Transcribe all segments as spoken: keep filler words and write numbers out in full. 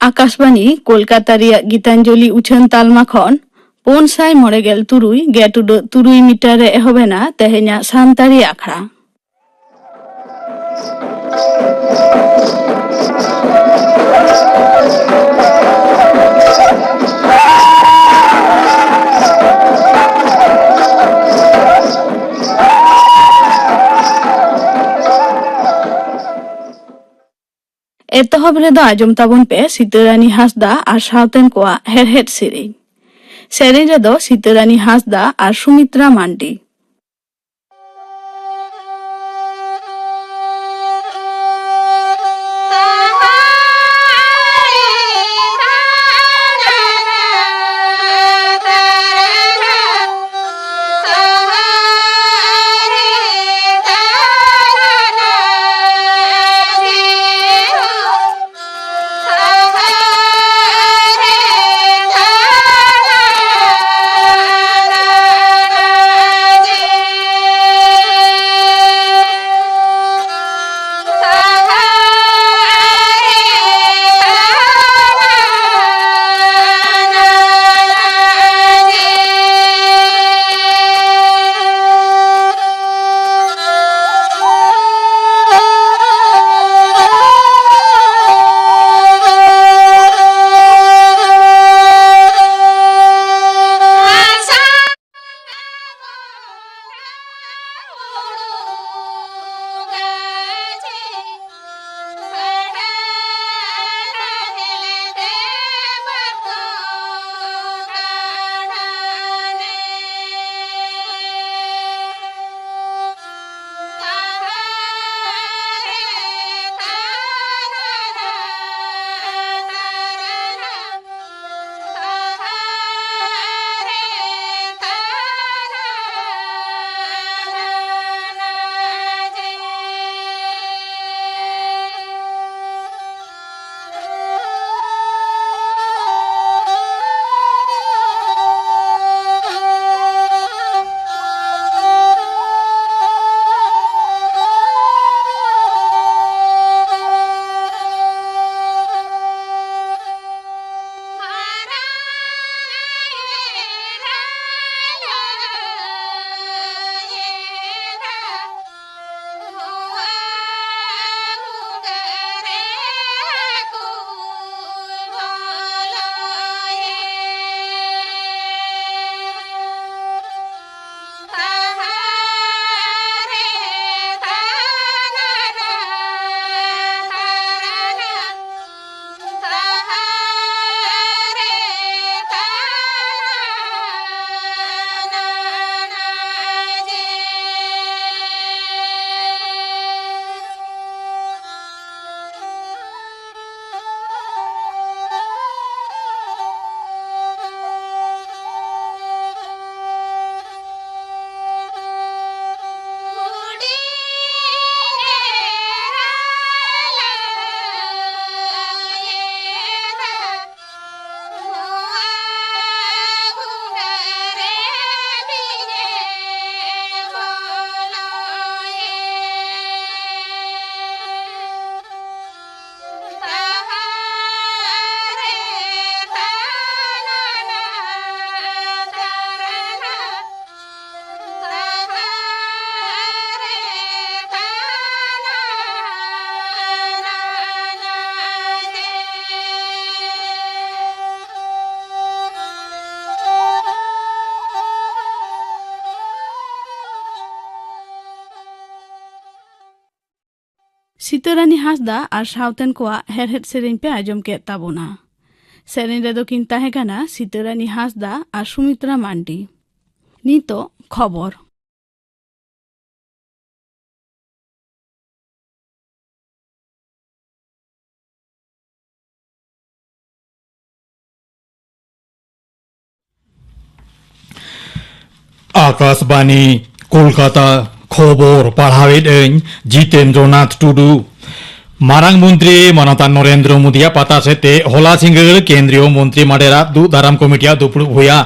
ᱟᱠᱟᱥᱵᱟᱬᱤ ᱠᱳᱞᱠᱟᱛᱟ ᱨᱮᱭᱟᱜ ᱜᱤᱛᱟᱧᱡᱚᱞᱤ ᱩᱪᱷᱟᱹᱱ ᱛᱟᱞᱢᱟ ᱠᱷᱚᱱ ᱯᱩᱱ ᱥᱟᱭ ᱢᱚᱬᱮ ᱜᱮᱞ ᱛᱩᱨᱩᱭ ᱜᱮᱴ ᱩᱰᱟᱹᱜ ᱛᱩᱨᱩᱭ ᱢᱤᱴᱟᱨ ᱨᱮ ᱮᱦᱚᱵ ᱮᱱᱟ ᱛᱮᱦᱮᱧᱟᱜ ᱥᱟᱱᱛᱟᱲᱤ ᱟᱠᱷᱲᱟ᱾ ᱮᱛᱚᱦᱚᱵ ᱨᱮᱫᱚ ᱟᱸᱡᱚᱢ ᱛᱟᱵᱚᱱ ᱯᱮ ᱥᱤᱛᱟᱹᱨᱟᱱᱤ ᱦᱟᱸᱥᱫᱟ ᱟᱨ ᱥᱟᱶᱛᱮᱱ ᱠᱚᱣᱟᱜ ᱦᱮᱲᱦᱮᱫ ᱥᱮᱨᱮᱧ᱾ ᱥᱮᱨᱮᱧ ᱨᱮᱫᱚ ᱥᱤᱛᱟᱹᱨᱟᱱᱤ ᱦᱟᱸᱥᱫᱟ ᱟᱨ ᱥᱩᱢᱤᱛᱨᱟ ᱢᱟᱱᱰᱤ᱾ ᱥᱤᱛᱟᱹᱨᱟᱱᱤ ᱦᱟᱸᱥᱫᱟ ᱟᱨ ᱥᱟᱶᱛᱮᱱ ᱠᱚᱣᱟᱜ ᱦᱮᱲᱦᱮᱫ ᱥᱮᱨᱮᱧ ᱯᱮ ᱟᱸᱡᱚᱢ ᱠᱮᱫ ᱛᱟᱵᱚᱱᱟ᱾ ᱥᱮᱨᱮᱧ ᱨᱮᱫᱚ ᱠᱤᱱ ᱛᱟᱦᱮᱸ ᱠᱟᱱᱟ ᱥᱤᱛᱟᱹᱨᱟᱱᱤ ᱦᱟᱸᱥᱫᱟ ᱟᱨ ᱥᱩᱢᱤᱛᱨᱟ ᱢᱟᱱᱰᱤ᱾ ᱱᱤᱛᱚᱜ ᱠᱷᱚᱵᱚᱨ᱾ ᱟᱠᱟᱥᱵᱟᱱᱤ, ᱠᱳᱞᱠᱟᱛᱟ᱾ ᱠᱷᱚᱵᱚᱨ ᱯᱟᱲᱦᱟᱣᱮᱫ ᱟᱹᱧ ᱡᱤᱛᱮᱱᱫᱨᱚ ᱱᱟᱛᱷ ᱴᱩᱰᱩ᱾ ᱢᱟᱨᱟᱝ ᱢᱚᱱᱛᱨᱤ ᱢᱟᱱᱚᱛᱟᱱ ᱱᱚᱨᱮᱱᱫᱨᱚ ᱢᱳᱫᱤᱭᱟᱜ ᱯᱟᱛᱟ ᱥᱮᱫ ᱛᱮ ᱦᱚᱞᱟ ᱥᱤᱸᱜᱟᱹᱲ ᱠᱮᱱᱫᱨᱤᱭᱚ ᱢᱚᱱᱛᱨᱤ ᱢᱟᱰᱮᱨᱟᱜ ᱫᱩᱜ ᱫᱟᱨᱟᱢ ᱠᱚᱢᱤᱴᱤᱭᱟᱜ ᱫᱩᱯᱲᱩᱵ ᱦᱩᱭᱟ᱾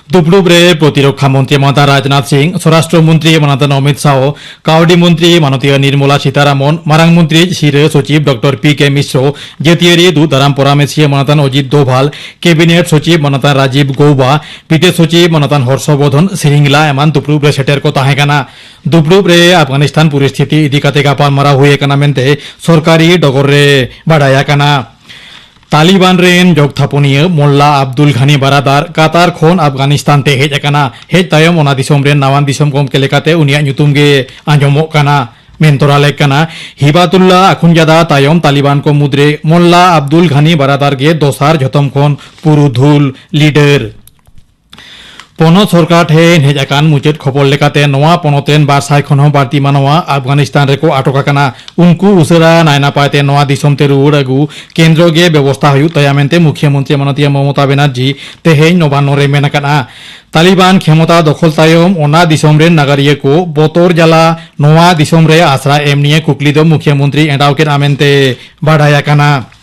ᱫᱩᱯᱲᱩᱵ ᱨᱮ ᱯᱨᱚᱛᱤᱨᱚᱠᱠᱷᱟ ᱢᱚᱱᱛᱨᱤ ᱢᱟᱱᱚᱛᱟᱱ ᱨᱟᱡᱽᱱᱟᱛᱷ ᱥᱤᱝ, ᱥᱚᱨᱟᱥᱴᱨᱚ ᱢᱚᱱᱛᱨᱤ ᱢᱟᱱᱚᱛᱟᱱ ᱚᱢᱤᱛ ᱥᱟᱦᱚ, ᱠᱟᱹᱣᱰᱤ ᱢᱚᱱᱛᱨᱤ ᱢᱟᱱᱚᱛᱤᱭᱟᱹ ᱱᱤᱨᱢᱚᱞᱟ ᱥᱤᱛᱟᱨᱟᱢᱚᱱ, ᱢᱟᱨᱟᱝ ᱢᱚᱱᱛᱨᱤ ᱥᱤᱨᱟᱹ ᱥᱚᱪᱤᱵᱽ ᱰᱚᱠᱴᱚᱨ ᱯᱤ ᱠᱮ ᱢᱤᱥᱨᱚ, ᱡᱟᱹᱛᱤᱭᱟᱹᱨᱤ ᱫᱩᱜ ᱫᱟᱨᱟᱢ ᱯᱚᱨᱟᱢᱮᱥᱤᱭᱟᱹ ᱢᱟᱱᱚᱛᱟᱱ ᱚᱡᱤᱛ ᱫᱳᱵᱷᱟᱞ, ᱠᱮᱵᱤᱱᱮᱴ ᱥᱚᱪᱤᱵᱽ ᱢᱟᱱᱚᱛᱟᱱ ᱨᱟᱡᱤᱵᱽ ᱜᱳᱣᱵᱟ, ᱵᱤᱫᱮᱥ ᱥᱚᱪᱤᱵᱽ ᱢᱟᱱᱚᱛᱟᱱ ᱦᱚᱨᱥᱚ ᱵᱚᱨᱫᱷᱚᱱ ᱥᱨᱤᱝᱞᱟ ᱮᱢᱟᱱ ᱫᱩᱯᱲᱩᱵ ᱨᱮ ᱥᱮᱴᱮᱨ ᱠᱚ ᱛᱟᱦᱮᱸ ᱠᱟᱱᱟ᱾ ᱫᱩᱯᱲᱩᱵ ᱨᱮ ᱟᱯᱜᱟᱱᱤᱥᱛᱟᱱ ᱯᱚᱨᱤᱥᱛᱷᱤᱛᱤ ᱤᱫᱤ ᱠᱟᱛᱮ ᱜᱟᱯᱟᱞᱢᱟᱨᱟᱣ ᱦᱩᱭ ᱟᱠᱟᱱᱟ ᱢᱮᱱᱛᱮ ᱥᱚᱨᱠᱟᱨᱤ ᱰᱚᱜᱚᱨ ᱨᱮ ᱵᱟᱰᱟᱭ ᱟᱠᱟᱱᱟ᱾ ᱛᱟᱞᱤᱵᱟᱱ ᱨᱮᱱ ᱡᱚᱜᱽ ᱛᱷᱟᱯᱚᱱᱤᱭᱟᱹ ᱢᱳᱞᱞᱟ ᱟᱵᱫᱩᱞ ᱜᱷᱟᱱᱤ ᱵᱟᱨᱟᱫᱟᱨ ᱠᱟᱛᱟᱨ ᱠᱷᱚᱱ ᱟᱯᱜᱟᱱᱤᱥᱛᱟᱱ ᱛᱮ ᱦᱮᱡ ᱟᱠᱟᱱᱟ᱾ ᱦᱮᱡ ᱛᱟᱭᱚᱢ ᱚᱱᱟ ᱫᱤᱥᱚᱢ ᱨᱮᱱ ᱱᱟᱣᱟᱱ ᱫᱤᱥᱚᱢ ᱜᱚᱢᱠᱮ ᱞᱮᱠᱟᱛᱮ ᱩᱱᱤᱭᱟᱜ ᱧᱩᱛᱩᱢ ᱜᱮ ᱟᱸᱡᱚᱢᱚᱜ ᱠᱟᱱᱟ᱾ ᱢᱮᱱ ᱛᱚᱨᱟ ᱞᱮᱠ ᱠᱟᱱᱟ, ᱦᱤᱵᱟᱛᱩᱞᱞᱟ ᱟᱠᱷᱩᱱᱡᱟᱫᱟ ᱛᱟᱭᱚᱢ ᱛᱟᱞᱤᱵᱟᱱ ᱠᱚ ᱢᱩᱫᱽᱨᱮ ᱢᱳᱞᱞᱟ ᱟᱵᱫᱩᱞ ᱜᱷᱟᱱᱤ ᱵᱟᱨᱟᱫᱟᱨ ᱜᱮ ᱫᱚᱥᱟᱨ ᱡᱷᱚᱛᱚᱢ ᱠᱷᱚᱱ ᱯᱩᱨᱩᱫᱷᱩᱞ ᱞᱤᱰᱟᱨ᱾ ᱯᱚᱱᱚᱛ ᱥᱚᱨᱠᱟᱨ ᱴᱷᱮᱱ ᱦᱮᱡ ᱟᱠᱟᱱ ᱢᱩᱪᱟᱹᱫ ᱠᱷᱚᱵᱚᱨ ᱞᱮᱠᱟᱛᱮ, ᱱᱚᱣᱟ ᱯᱚᱱᱚᱛ ᱨᱮᱱ ᱵᱟᱨ ᱥᱟᱭ ᱠᱷᱚᱱ ᱦᱚᱸ ᱵᱟᱹᱲᱛᱤ ᱢᱟᱱᱣᱟ ᱟᱯᱜᱟᱱᱤᱥᱛᱟᱱ ᱨᱮᱠᱚ ᱟᱴᱚᱠ ᱟᱠᱟᱱᱟ᱾ ᱩᱱᱠᱩ ᱩᱥᱟᱹᱨᱟ ᱱᱟᱭ ᱱᱟᱯᱟᱭ ᱛᱮ ᱱᱚᱣᱟ ᱫᱤᱥᱚᱢ ᱛᱮ ᱨᱩᱣᱟᱹᱲ ᱟᱹᱜᱩ ᱠᱮᱱᱫᱨᱚ ᱜᱮ ᱵᱮᱵᱚᱥᱛᱷᱟ ᱦᱩᱭᱩᱜ ᱛᱟᱭᱟ ᱢᱮᱱᱛᱮ ᱢᱩᱠᱷᱭᱟᱹ ᱢᱚᱱᱛᱨᱤ ᱢᱟᱱᱚᱛᱤᱭᱟᱹ ᱢᱚᱢᱚᱛᱟ ᱵᱮᱱᱟᱨᱡᱤ ᱛᱮᱦᱮᱧ ᱱᱚᱵᱟᱱᱱᱚ ᱨᱮ ᱢᱮᱱ ᱟᱠᱟᱫᱼᱟ᱾ ᱛᱟᱞᱤᱵᱟᱱ ᱠᱷᱮᱢᱚᱛᱟ ᱫᱚᱠᱷᱚᱞ ᱛᱟᱭᱚᱢ ᱚᱱᱟ ᱫᱤᱥᱚᱢ ᱨᱮᱱ ᱱᱟᱜᱟᱨᱤᱭᱟᱹ ᱠᱚ ᱵᱚᱛᱚᱨ ᱡᱟᱞᱟ ᱱᱚᱣᱟ ᱫᱤᱥᱚᱢ ᱨᱮ ᱟᱥᱨᱟ ᱮᱢ ᱱᱤᱭᱟᱹ ᱠᱩᱠᱞᱤ ᱫᱚ ᱢᱩᱠᱷᱭᱟᱹ ᱢᱚᱱᱛᱨᱤ ᱮᱸᱰᱟᱣ ᱠᱮᱫᱼᱟ ᱢᱮᱱᱛᱮ ᱵᱟᱰᱟᱭ ᱟᱠᱟᱱᱟ᱾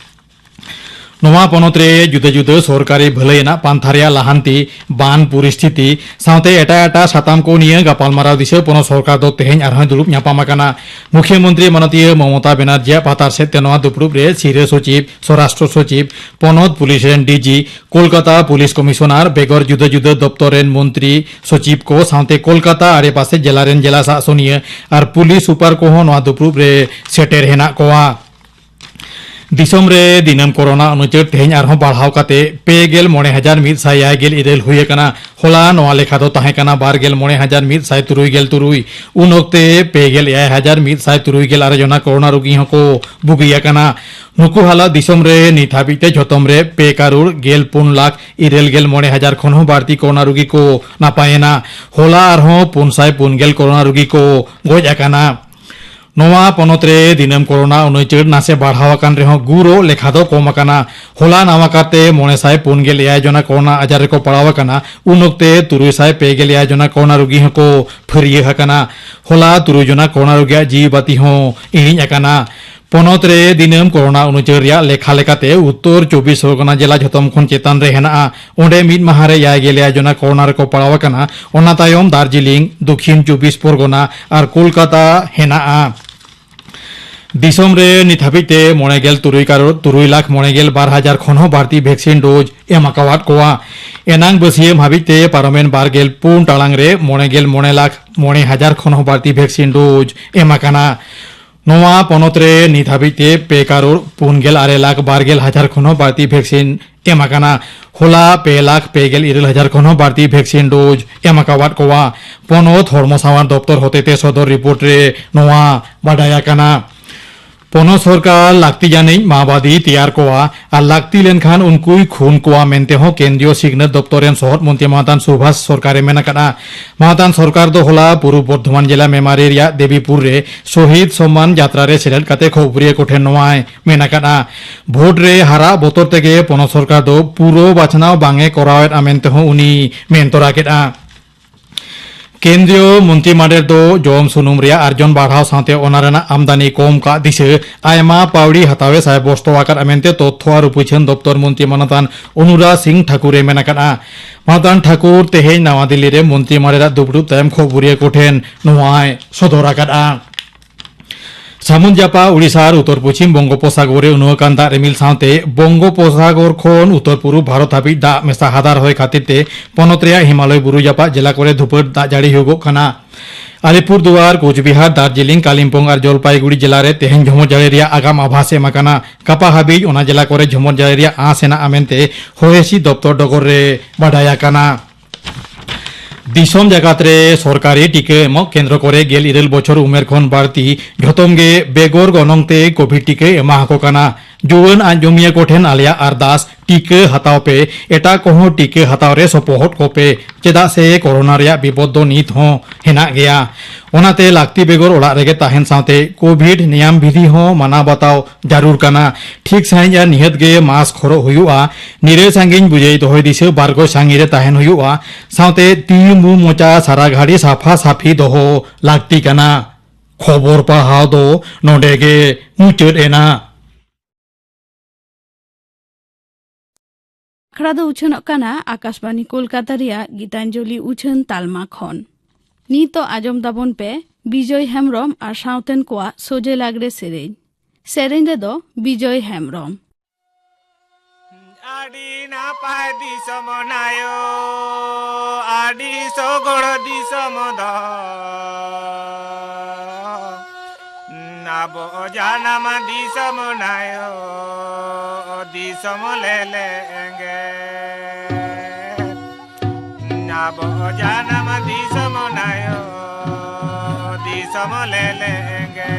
ᱱᱚᱣᱟ ᱯᱚᱱᱚᱛ ᱨᱮ ᱡᱩᱫᱟᱹ ᱡᱩᱫᱟᱹ ᱥᱚᱨᱠᱟᱨᱤ ᱵᱷᱟᱹᱞᱟᱹᱭ ᱟᱱᱟᱜ ᱯᱟᱱᱛᱷᱟ ᱨᱮᱭᱟᱜ ᱞᱟᱦᱟᱱᱛᱤ, ᱵᱟᱱ ᱯᱚᱨᱤᱥᱛᱷᱤᱛᱤ ᱥᱟᱶᱛᱮ ᱮᱴᱟᱜ ᱮᱴᱟᱜ ᱥᱟᱛᱟᱢ ᱠᱚ ᱱᱤᱭᱟᱹ ᱜᱟᱯᱟᱞᱢᱟᱨᱟᱣ ᱫᱤᱥᱟᱹ ᱯᱚᱱᱚᱛ ᱥᱚᱨᱠᱟᱨ ᱫᱚ ᱛᱮᱦᱮᱧ ᱟᱨᱦᱚᱸᱭ ᱫᱩᱲᱩᱵ ᱧᱟᱯᱟᱢ ᱟᱠᱟᱱᱟ᱾ ᱢᱩᱠᱷᱭᱟᱹ ᱢᱚᱱᱛᱨᱤ ᱢᱟᱱᱚᱛᱤᱭᱟᱹ ᱢᱚᱢᱚᱛᱟ ᱵᱮᱱᱟᱨᱡᱤᱭᱟᱜ ᱯᱟᱛᱟᱨ ᱥᱮᱫ ᱛᱮ ᱱᱚᱣᱟ ᱫᱩᱯᱲᱩᱵ ᱨᱮ ᱥᱤᱨᱟᱹ ᱥᱚᱪᱤᱵᱽ, ᱥᱚᱨᱟᱥᱴᱨᱚ ᱥᱚᱪᱤᱵᱽ, ᱯᱚᱱᱚᱛ ᱯᱩᱞᱤᱥ ᱨᱮᱱ ᱰᱤᱡᱤ, ᱠᱳᱞᱠᱟᱛᱟ ᱯᱩᱞᱤᱥ ᱠᱚᱢᱤᱥᱚᱱᱟᱨ ᱵᱮᱜᱚᱨ ᱡᱩᱫᱟᱹ ᱡᱩᱫᱟᱹ ᱫᱚᱯᱛᱚᱨ ᱨᱮᱱ ᱢᱚᱱᱛᱨᱤ ᱥᱚᱪᱤᱵᱽ ᱠᱚ ᱥᱟᱶᱛᱮ ᱠᱳᱞᱠᱟᱛᱟ ᱟᱲᱮᱯᱟᱥᱮ ᱡᱮᱞᱟ ᱨᱮᱱ ᱡᱮᱞᱟ ᱥᱟᱥᱚᱱᱤᱭᱟᱹ ᱟᱨ ᱯᱩᱞᱤᱥ ᱥᱩᱯᱟᱨ ᱠᱚᱦᱚᱸ ᱱᱚᱣᱟ ᱫᱩᱯᱲᱩᱵ ᱨᱮ ᱥᱮᱴᱮᱨ ᱦᱮᱱᱟᱜ ᱠᱚᱣᱟ᱾ ᱫᱤᱥᱚᱢ ᱨᱮ ᱫᱤᱱᱟᱹᱢ ᱠᱳᱨᱳᱱᱟ ᱩᱱᱩᱪᱟᱹᱨ ᱛᱮᱦᱮᱧ ᱟᱨᱦᱚᱸ ᱵᱟᱲᱦᱟᱣ ᱠᱟᱛᱮ ᱯᱮ ᱜᱮᱞ ᱢᱚᱬᱮ ᱦᱟᱡᱟᱨ ᱢᱤᱫ ᱥᱟᱭ ᱮᱭᱟᱭ ᱜᱮᱞ ᱤᱨᱟᱹᱞ ᱦᱩᱭ ᱟᱠᱟᱱᱟ᱾ ᱦᱚᱞᱟ ᱱᱚᱣᱟ ᱞᱮᱠᱷᱟ ᱫᱚ ᱛᱟᱦᱮᱸ ᱠᱟᱱᱟ ᱵᱟᱨ ᱜᱮᱞ ᱢᱚᱬᱮ ᱦᱟᱡᱟᱨ ᱢᱤᱫ ᱥᱟᱭ ᱛᱩᱨᱩᱭ ᱜᱮᱞ ᱛᱩᱨᱩᱭ᱾ ᱩᱱ ᱚᱠᱛᱮ ᱯᱮ ᱜᱮᱞ ᱮᱭᱟᱭ ᱦᱟᱡᱟᱨ ᱢᱤᱫ ᱥᱟᱭ ᱛᱩᱨᱩᱭ ᱜᱮᱞ ᱟᱨᱮ ᱡᱚᱱᱟ ᱠᱳᱨᱳᱱᱟ ᱨᱩᱜᱤ ᱦᱚᱸᱠᱚ ᱵᱩᱜᱤ ᱟᱠᱟᱱᱟ᱾ ᱱᱩᱠᱩ ᱦᱟᱞᱟ ᱫᱤᱥᱚᱢ ᱨᱮ ᱱᱤᱛ ᱦᱟᱹᱵᱤᱡ ᱛᱮ ᱡᱷᱚᱛᱚᱢ ᱨᱮ ᱯᱮ ᱠᱟᱨᱳᱲ ᱜᱮᱞ ᱯᱩᱱ ᱞᱟᱠᱷ ᱤᱨᱟᱹᱞ ᱜᱮᱞ ᱢᱚᱬᱮ ᱦᱟᱡᱟᱨ ᱠᱷᱚᱱ ᱦᱚᱸ ᱵᱟᱹᱲᱛᱤ ᱠᱳᱨᱳᱱᱟ ᱨᱩᱜᱤ ᱠᱚ ᱱᱟᱯᱟᱭᱮᱱᱟ᱾ ᱦᱚᱞᱟ ᱟᱨᱦᱚᱸ ᱯᱩᱱ ᱥᱟᱭ ᱯᱩᱱ ᱜᱮᱞ ᱠᱳᱨᱳᱱᱟ ᱨᱩᱜᱤ ᱠᱚ ᱜᱚᱡ ᱟᱠᱟᱱᱟ᱾ ᱱᱚᱣᱟ ᱯᱚᱱᱚᱛ ᱨᱮ ᱫᱤᱱᱟᱹᱢ ᱠᱳᱨᱳᱱᱟ ᱩᱱᱩᱪᱟᱹᱨ ᱱᱟᱥᱮ ᱵᱟᱲᱦᱟᱣ ᱟᱠᱟᱱ ᱨᱮᱦᱚᱸ ᱜᱩᱨᱚ ᱞᱮᱠᱷᱟ ᱫᱚ ᱠᱚᱢ ᱟᱠᱟᱱᱟ᱾ ᱦᱚᱞᱟ ᱱᱟᱣᱟ ᱠᱟᱨᱛᱮ ᱢᱚᱬᱮ ᱥᱟᱭ ᱯᱩᱱ ᱜᱮᱞ ᱮᱭᱟᱭ ᱡᱚᱱᱟ ᱠᱳᱨᱳᱱᱟ ᱟᱡᱟᱨ ᱨᱮᱠᱚ ᱯᱟᱲᱟᱣ ᱟᱠᱟᱱᱟ᱾ ᱩᱱ ᱚᱠᱛᱮ ᱛᱩᱨᱩᱭ ᱥᱟᱭ ᱯᱮ ᱜᱮᱞ ᱮᱭᱟᱭ ᱡᱚᱱᱟ ᱠᱳᱨᱳᱱᱟ ᱨᱩᱜᱤ ᱦᱚᱸᱠᱚ ᱯᱷᱟᱹᱨᱭᱟᱹ ᱟᱠᱟᱱᱟ᱾ ᱦᱚᱞᱟ ᱛᱩᱨᱩᱭ ᱡᱚᱱᱟ ᱠᱳᱨᱳᱱᱟ ᱨᱩᱜᱤᱭᱟᱜ ᱡᱤᱣᱤ ᱵᱟᱹᱛᱤ ᱦᱚᱸ ᱤᱬᱤᱡ ᱟᱠᱟᱱᱟ᱾ ᱯᱚᱱᱚᱛ ᱨᱮ ᱫᱤᱱᱟᱹᱢ ᱠᱳᱨᱳᱱᱟ ᱩᱱᱩᱪᱟᱹᱨ ᱨᱮᱭᱟᱜ ᱞᱮᱠᱷᱟ ᱞᱮᱠᱟᱛᱮ ᱩᱛᱛᱚᱨ ᱪᱚᱵᱵᱤᱥ ᱯᱚᱨᱜᱚᱱᱟ ᱡᱮᱞᱟ ᱡᱷᱚᱛᱚᱢ ᱠᱷᱚᱱ ᱪᱮᱛᱟᱱ ᱨᱮ ᱦᱮᱱᱟᱜᱼᱟ᱾ ᱚᱸᱰᱮ ᱢᱤᱫ ᱢᱟᱦᱟ ᱨᱮ ᱮᱭᱟᱭ ᱜᱮᱞ ᱮᱭᱟᱭ ᱡᱚᱱᱟ ᱠᱳᱨᱳᱱᱟ ᱨᱮᱠᱚ ᱯᱟᱲᱟᱣ ᱟᱠᱟᱱᱟ᱾ ᱚᱱᱟ ᱛᱟᱭᱚᱢ ᱫᱟᱨᱡᱤᱞᱤᱝ, ᱫᱚᱠᱷᱤᱱ ᱪᱚᱵᱵᱤᱥ ᱯᱚᱨᱜᱚᱱᱟ ᱟᱨ ᱠᱳᱞᱠᱟᱛᱟ ᱦᱮᱱᱟᱜᱼᱟ᱾ ᱫᱤᱥᱚᱢ ᱨᱮ ᱱᱤᱛ ᱦᱟᱹᱵᱤᱡ ᱛᱮ ᱢᱚᱬᱮ ᱜᱮᱞ ᱛᱩᱨᱩᱭ ᱠᱟᱨᱳᱲ ᱛᱩᱨᱩᱭ ᱞᱟᱠᱷ ᱢᱚᱬᱮ ᱜᱮᱞ ᱵᱟᱨ ᱦᱟᱡᱟᱨ ᱠᱷᱚᱱ ᱦᱚᱸ ᱵᱟᱹᱲᱛᱤ ᱵᱷᱮᱠᱥᱤᱱ ᱰᱳᱡᱽ ᱮᱢ ᱟᱠᱟᱣᱟᱫ ᱠᱚᱣᱟ᱾ ᱮᱱᱟᱝ ᱵᱟᱹᱥᱭᱟᱹᱢ ᱦᱟᱹᱵᱤᱡ ᱛᱮ ᱯᱟᱨᱚᱢᱮᱱ ᱵᱟᱨ ᱜᱮᱞ ᱯᱩᱱ ᱴᱟᱲᱟᱝ ᱨᱮ ᱢᱚᱬᱮ ᱜᱮᱞ ᱢᱚᱬᱮ ᱞᱟᱠᱷ ᱢᱚᱬᱮ ᱦᱟᱡᱟᱨ ᱠᱷᱚᱱ ᱦᱚᱸ ᱵᱟᱹᱲᱛᱤ ᱵᱷᱮᱠᱥᱤᱱ ᱰᱳᱡᱽ ᱮᱢ ᱟᱠᱟᱱᱟ᱾ ᱱᱚᱣᱟ ᱯᱚᱱᱚᱛ ᱨᱮ ᱱᱤᱛ ᱦᱟᱹᱵᱤᱡ ᱛᱮ ᱯᱮ ᱠᱟᱨᱳᱲ ᱯᱩᱱ ᱜᱮᱞ ᱟᱨᱮ ᱞᱟᱠᱷ ᱵᱟᱨ ᱜᱮᱞ ᱦᱟᱡᱟᱨ ᱠᱷᱚᱱ ᱦᱚᱸ ᱵᱟᱹᱲᱛᱤ ᱵᱷᱮᱠᱥᱤᱱ ᱮᱢ ᱟᱠᱟᱱᱟ᱾ ᱦᱚᱞᱟ ᱯᱮ ᱞᱟᱠᱷ ᱯᱮ ᱜᱮᱞ ᱤᱨᱟᱹᱞ ᱦᱟᱡᱟᱨ ᱠᱷᱚᱱ ᱦᱚᱸ ᱵᱟᱹᱲᱛᱤ ᱵᱷᱮᱠᱥᱤᱱ ᱰᱳᱡᱽ ᱮᱢ ᱟᱠᱟᱣᱟᱫ ᱠᱚᱣᱟ᱾ ᱯᱚᱱᱚᱛ ᱦᱚᱲᱢᱚ ᱥᱟᱶᱟᱨ ᱫᱚᱯᱛᱚᱨ ᱦᱚᱛᱮᱛᱮ ᱥᱚᱫᱚᱨ ᱨᱤᱯᱳᱨᱴ ᱨᱮ ᱱᱚᱣᱟ ᱵᱟᱰᱟᱭ ᱟᱠᱟᱱᱟ᱾ ᱯᱚᱱᱚᱛ ᱥᱚᱨᱠᱟᱨ ᱞᱟᱹᱠᱛᱤ ᱡᱟᱹᱱᱤᱡ ᱢᱟᱣᱵᱟᱫᱤ ᱛᱮᱭᱟᱨ ᱠᱚᱣᱟ ᱟᱨ ᱞᱟᱹᱠᱛᱤ ᱞᱮᱱᱠᱷᱟᱱ ᱩᱱᱠᱩᱭ ᱠᱷᱩᱱ ᱠᱚᱣᱟ ᱢᱮᱱᱛᱮ ᱦᱚᱸ ᱠᱮᱱᱫᱨᱤᱭᱚ ᱥᱤᱠᱷᱱᱟᱹᱛ ᱫᱚᱯᱛᱚᱨ ᱨᱮᱱ ᱥᱚᱦᱚᱫ ᱢᱚᱱᱛᱨᱤ ᱢᱟᱱᱚᱛᱟᱱ ᱥᱩᱵᱷᱟᱥ ᱥᱚᱨᱠᱟᱨᱮ ᱢᱮᱱ ᱟᱠᱟᱫᱼᱟ᱾ ᱢᱟᱱᱚᱛᱟᱱ ᱥᱚᱨᱠᱟᱨ ᱫᱚ ᱦᱚᱞᱟ ᱯᱩᱨᱩᱵ ᱵᱚᱨᱫᱷᱚᱢᱟᱱ ᱡᱮᱞᱟ ᱢᱮᱢᱟᱨᱤ ᱨᱮᱭᱟᱜ ᱫᱮᱵᱤᱯᱩᱨ ᱨᱮ ᱥᱚᱦᱤᱫ ᱥᱚᱢᱢᱟᱱ ᱡᱟᱛᱨᱟ ᱨᱮ ᱥᱮᱞᱮᱫ ᱠᱟᱛᱮ ᱠᱷᱚᱵᱚᱨᱤᱭᱟᱹ ᱠᱚᱴᱷᱮᱱ ᱱᱚᱣᱟᱭ ᱢᱮᱱ ᱟᱠᱟᱫᱼᱟ᱾ ᱵᱷᱳᱴ ᱨᱮ ᱦᱟᱨᱟᱜ ᱵᱚᱛᱚᱨ ᱛᱮᱜᱮ ᱯᱚᱱᱚᱛ ᱥᱚᱨᱠᱟᱨ ᱫᱚ ᱯᱩᱨᱟᱹ ᱵᱟᱪᱷᱱᱟᱣ ᱵᱟᱝ ᱮ ᱠᱚᱨᱟᱣᱮᱫᱼᱟ ᱢᱮᱱᱛᱮ ᱦᱚᱸ ᱩᱱᱤ ᱢᱮᱱ ᱛᱚᱨᱟ ᱠᱮᱫᱼᱟ᱾ ᱠᱮᱱᱫᱨᱤᱭᱚ ᱢᱚᱱᱛᱨᱤ ᱢᱟᱰᱮᱨ ᱫᱚ ᱡᱚᱢ ᱥᱩᱱᱩᱢ ᱨᱮᱭᱟᱜ ᱟᱨᱡᱚᱱ ᱵᱟᱲᱦᱟᱣ ᱥᱟᱶᱛᱮ ᱚᱱᱟ ᱨᱮᱱᱟᱜ ᱟᱢᱫᱟᱱᱤ ᱠᱚᱢ ᱠᱟᱜ ᱫᱤᱥᱟᱹ ᱟᱭᱢᱟ ᱯᱟᱹᱣᱲᱤ ᱦᱟᱛᱟᱣ ᱮ ᱥᱟᱭᱵᱚᱥᱛᱚ ᱟᱠᱟᱫᱼᱟ ᱢᱮᱱᱛᱮ ᱛᱚᱛᱛᱷᱚ ᱟᱨ ᱩᱯᱟᱹᱪᱷᱟᱹᱱ ᱫᱚᱯᱛᱚᱨ ᱢᱚᱱᱛᱨᱤ ᱢᱟᱱᱚᱛᱟᱱ ᱚᱱᱩᱨᱟᱡᱽ ᱥᱤᱝ ᱴᱷᱟᱠᱩᱨ ᱮ ᱢᱮᱱ ᱟᱠᱟᱫᱼᱟ᱾ ᱢᱟᱱᱚᱛᱟᱱ ᱴᱷᱟᱠᱩᱨ ᱛᱮᱦᱮᱧ ᱱᱟᱣᱟ ᱫᱤᱞᱞᱤ ᱨᱮ ᱢᱚᱱᱛᱨᱤ ᱢᱟᱰᱮᱨᱟᱜ ᱫᱩᱯᱲᱩᱵ ᱛᱟᱭᱚᱢ ᱠᱷᱚᱵᱚᱨᱤᱭᱟᱹ ᱠᱚᱴᱷᱮᱱ ᱱᱚᱣᱟᱭ ᱥᱚᱫᱚᱨ ᱟᱠᱟᱫᱼᱟ᱾ ᱥᱟᱹᱢᱩᱫ ᱡᱟᱯᱟᱜ ᱩᱰᱤᱥᱟ ᱟᱨ ᱩᱛᱛᱚᱨ ᱯᱚᱪᱷᱤᱢ ᱵᱚᱝᱜᱳᱯᱚᱥᱟᱜᱚᱨ ᱨᱮ ᱩᱱᱩ ᱟᱠᱟᱱ ᱫᱟᱜ ᱨᱤᱢᱤᱞ ᱥᱟᱶᱛᱮ ᱵᱚᱝᱜᱳᱯᱚᱥᱟᱜᱚᱨ ᱠᱷᱚᱱ ᱩᱛᱛᱚᱨ ᱯᱩᱨᱩᱵ ᱵᱷᱟᱨᱚᱛ ᱦᱟᱹᱵᱤᱡ ᱫᱟᱜ ᱢᱮᱥᱟ ᱦᱟᱫᱟᱨ ᱦᱚᱭ ᱠᱷᱟᱹᱛᱤᱨ ᱛᱮ ᱯᱚᱱᱚᱛ ᱨᱮᱭᱟᱜ ᱦᱤᱢᱟᱞᱚᱭ ᱵᱩᱨᱩ ᱡᱟᱯᱟᱜ ᱡᱮᱞᱟ ᱠᱚᱨᱮ ᱫᱷᱩᱯᱟᱹᱲ ᱫᱟᱜ ᱡᱟᱹᱲᱤ ᱦᱩᱭᱩᱜᱚᱜ ᱠᱟᱱᱟ᱾ ᱟᱞᱤᱯᱩᱨᱫᱩᱣᱟᱨ, ᱠᱳᱪᱵᱤᱦᱟᱨ, ᱫᱟᱨᱡᱤᱞᱤᱝ, ᱠᱟᱞᱤᱢᱯᱚᱝ ᱟᱨ ᱡᱚᱞᱯᱟᱭᱜᱩᱲᱤ ᱡᱮᱞᱟ ᱨᱮ ᱛᱮᱦᱮᱧ ᱡᱷᱚᱢᱚᱨ ᱡᱟᱹᱲᱤ ᱨᱮᱭᱟᱜ ᱟᱜᱟᱢ ᱟᱵᱷᱟᱥ ᱮᱢ ᱟᱠᱟᱱᱟ᱾ ᱜᱟᱯᱟ ᱦᱟᱹᱵᱤᱡ ᱚᱱᱟ ᱡᱮᱞᱟ ᱠᱚᱨᱮ ᱡᱷᱚᱢᱚᱨ ᱡᱟᱹᱲᱤ ᱨᱮᱭᱟᱜ ᱟᱸᱥ ᱦᱮᱱᱟᱜᱼᱟ ᱢᱮᱱᱛᱮ ᱦᱚᱭ ᱦᱤᱸᱥᱤᱫ ᱫᱚᱯᱛᱚᱨ ᱰᱚᱜᱚᱨ ᱨᱮ ᱵᱟᱰᱟᱭ ᱟᱠᱟᱱᱟ᱾ ᱫᱤᱥᱚᱢ ᱡᱟᱠᱟᱛ ᱨᱮ ᱥᱚᱨᱠᱟᱨᱤ ᱴᱤᱠᱟᱹ ᱮᱢᱚᱜ ᱠᱮᱱᱫᱨᱚ ᱠᱚᱨᱮ ᱜᱮᱞ ᱤᱨᱟᱹᱞ ᱵᱚᱪᱷᱚᱨ ᱩᱢᱮᱨ ᱠᱷᱚᱱ ᱵᱟᱹᱲᱛᱤ ᱡᱷᱚᱛᱚᱢ ᱜᱮ ᱵᱮᱜᱚᱨ ᱜᱚᱱᱚᱝ ᱛᱮ ᱠᱳᱵᱷᱤᱰ ᱴᱤᱠᱟᱹ ᱮᱢᱟ ᱟᱠᱚ ᱠᱟᱱᱟ᱾ ᱡᱩᱣᱟᱹᱱ ᱟᱸᱡᱚᱢᱤᱭᱟᱹ ᱠᱚᱴᱷᱮᱱ ᱟᱞᱮᱭᱟᱜ ᱟᱨᱫᱟᱥ, ᱴᱤᱠᱟᱹ ᱦᱟᱛᱟᱣ ᱯᱮ, ᱮᱴᱟᱜ ᱠᱚᱦᱚᱸ ᱴᱤᱠᱟᱹ ᱦᱟᱛᱟᱣ ᱨᱮ ᱥᱚᱯᱚᱦᱚᱫ ᱠᱚᱯᱮ, ᱪᱮᱫᱟᱜ ᱥᱮ ᱠᱳᱨᱳᱱᱟ ᱨᱮᱭᱟᱜ ᱵᱤᱯᱚᱫ ᱫᱚ ᱱᱤᱛ ᱦᱚᱸ ᱦᱮᱱᱟᱜ ᱜᱮᱭᱟ᱾ ᱚᱱᱟᱛᱮ ᱞᱟᱹᱠᱛᱤ ᱵᱮᱜᱚᱨ ᱚᱲᱟᱜ ᱨᱮᱜᱮ ᱛᱟᱦᱮᱱ ᱥᱟᱶᱛᱮ ᱠᱳᱵᱷᱤᱰ ᱱᱮᱭᱟᱢ ᱵᱤᱫᱷᱤ ᱦᱚᱸ ᱢᱟᱱᱟᱣ ᱵᱟᱛᱟᱣ ᱡᱟᱹᱨᱩᱲ ᱠᱟᱱᱟ᱾ ᱴᱷᱤᱠ ᱥᱟᱺᱦᱤᱡ ᱟᱨ ᱱᱤᱦᱟᱹᱛ ᱜᱮ ᱢᱟᱥᱠ ᱦᱚᱨᱚᱜ ᱦᱩᱭᱩᱜᱼᱟ᱾ ᱱᱤᱨᱟᱹ ᱥᱟᱺᱜᱤᱧ ᱵᱩᱡᱟᱹᱭ ᱫᱚᱦᱚᱭ ᱫᱤᱥᱟᱹ ᱵᱟᱨ ᱜᱚᱡ ᱥᱟᱺᱜᱤᱧ ᱨᱮ ᱛᱟᱦᱮᱱ ᱦᱩᱭᱩᱜᱼᱟ᱾ ᱥᱟᱶᱛᱮ ᱛᱤ, ᱢᱩ, ᱢᱚᱪᱟ ᱥᱟᱨᱟ ᱜᱷᱟᱹᱲᱤ ᱥᱟᱯᱷᱟ ᱥᱟᱯᱷᱤ ᱫᱚᱦᱚ ᱞᱟᱹᱠᱛᱤ ᱠᱟᱱᱟ᱾ ᱠᱷᱚᱵᱚᱨ ᱯᱟᱲᱦᱟᱣ ᱫᱚ ᱱᱚᱰᱮ ᱜᱮ ᱢᱩᱪᱟᱹᱫ ᱮᱱᱟ᱾ ᱟᱠᱷᱲᱟ ᱫᱚ ᱩᱪᱷᱟᱹᱱᱚᱜ ᱠᱟᱱᱟ ᱟᱠᱟᱥᱵᱟᱱᱤ ᱠᱳᱞᱠᱟᱛᱟ ᱨᱮᱭᱟᱜ ᱜᱤᱛᱟᱧᱡᱚᱞᱤ ᱩᱪᱷᱟᱹᱱ ᱛᱟᱞᱢᱟ ᱠᱷᱚᱱ᱾ ᱱᱤᱛᱚᱜ ᱟᱸᱡᱚᱢ ᱛᱟᱵᱚᱱ ᱯᱮ ᱵᱤᱡᱚᱭ ᱦᱮᱢᱵᱽᱨᱚᱢ ᱟᱨ ᱥᱟᱶᱛᱮᱱ ᱠᱚᱣᱟᱜ ᱥᱚᱡᱷᱮ ᱞᱟᱜᱽᱲᱮ ᱥᱮᱨᱮᱧ᱾ ᱥᱮᱨᱮᱧ ᱨᱮᱫᱚ ᱵᱤᱡᱚᱭ ᱦᱮᱢᱵᱽᱨᱚᱢ᱾ ᱟᱹᱰᱤ ᱱᱟᱯᱟᱭ ᱫᱤᱥᱚᱢ ᱱᱟᱭᱚ, ᱟᱹᱰᱤ ᱥᱚᱜᱚᱲ ᱫᱤᱥᱚᱢ ᱫᱚ᱾ ᱟᱵᱚ ᱡᱟᱱᱟᱢ ᱫᱤᱥᱚᱢ ᱱᱟᱭᱚ, ᱫᱤᱥᱚᱢ ᱞᱮᱞᱮ ᱮᱸᱜᱮ᱾ ᱟᱵᱚ ᱡᱟᱱᱟᱢ ᱫᱤᱥᱚᱢ ᱱᱟᱭᱚ, ᱫᱤᱥᱚᱢ ᱞᱮᱞᱮ ᱮᱸᱜᱮ᱾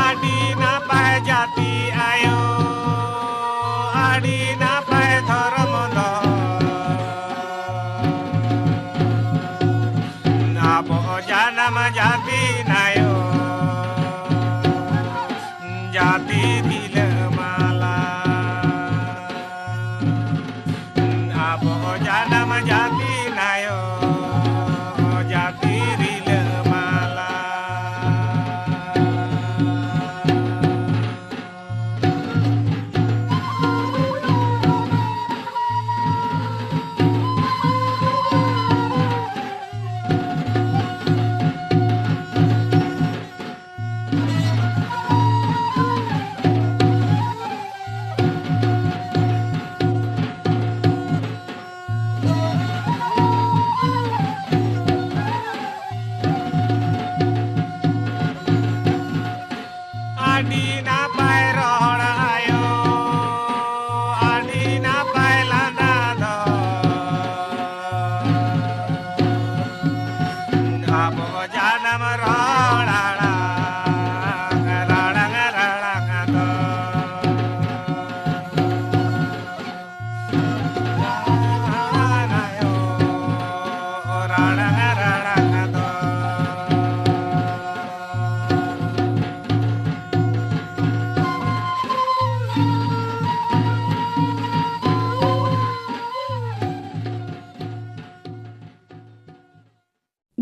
ᱟᱹᱰᱤ ᱱᱟᱯᱟᱭ ᱡᱟᱹᱛᱤ ᱟᱭᱳ, ᱟᱹᱰᱤ ᱱᱟᱯᱟᱭ ᱫᱷᱚᱨᱚᱢ ᱫᱚ᱾ ᱟᱵᱚ ᱡᱟᱱᱟᱢ ᱡᱟᱹᱛᱤ ᱱᱟᱭᱳ, ᱡᱟᱹᱛᱤ ᱨᱤᱞᱟᱹᱢᱟᱞᱟ᱾ ᱟᱵᱚ ᱡᱟᱱᱟᱢ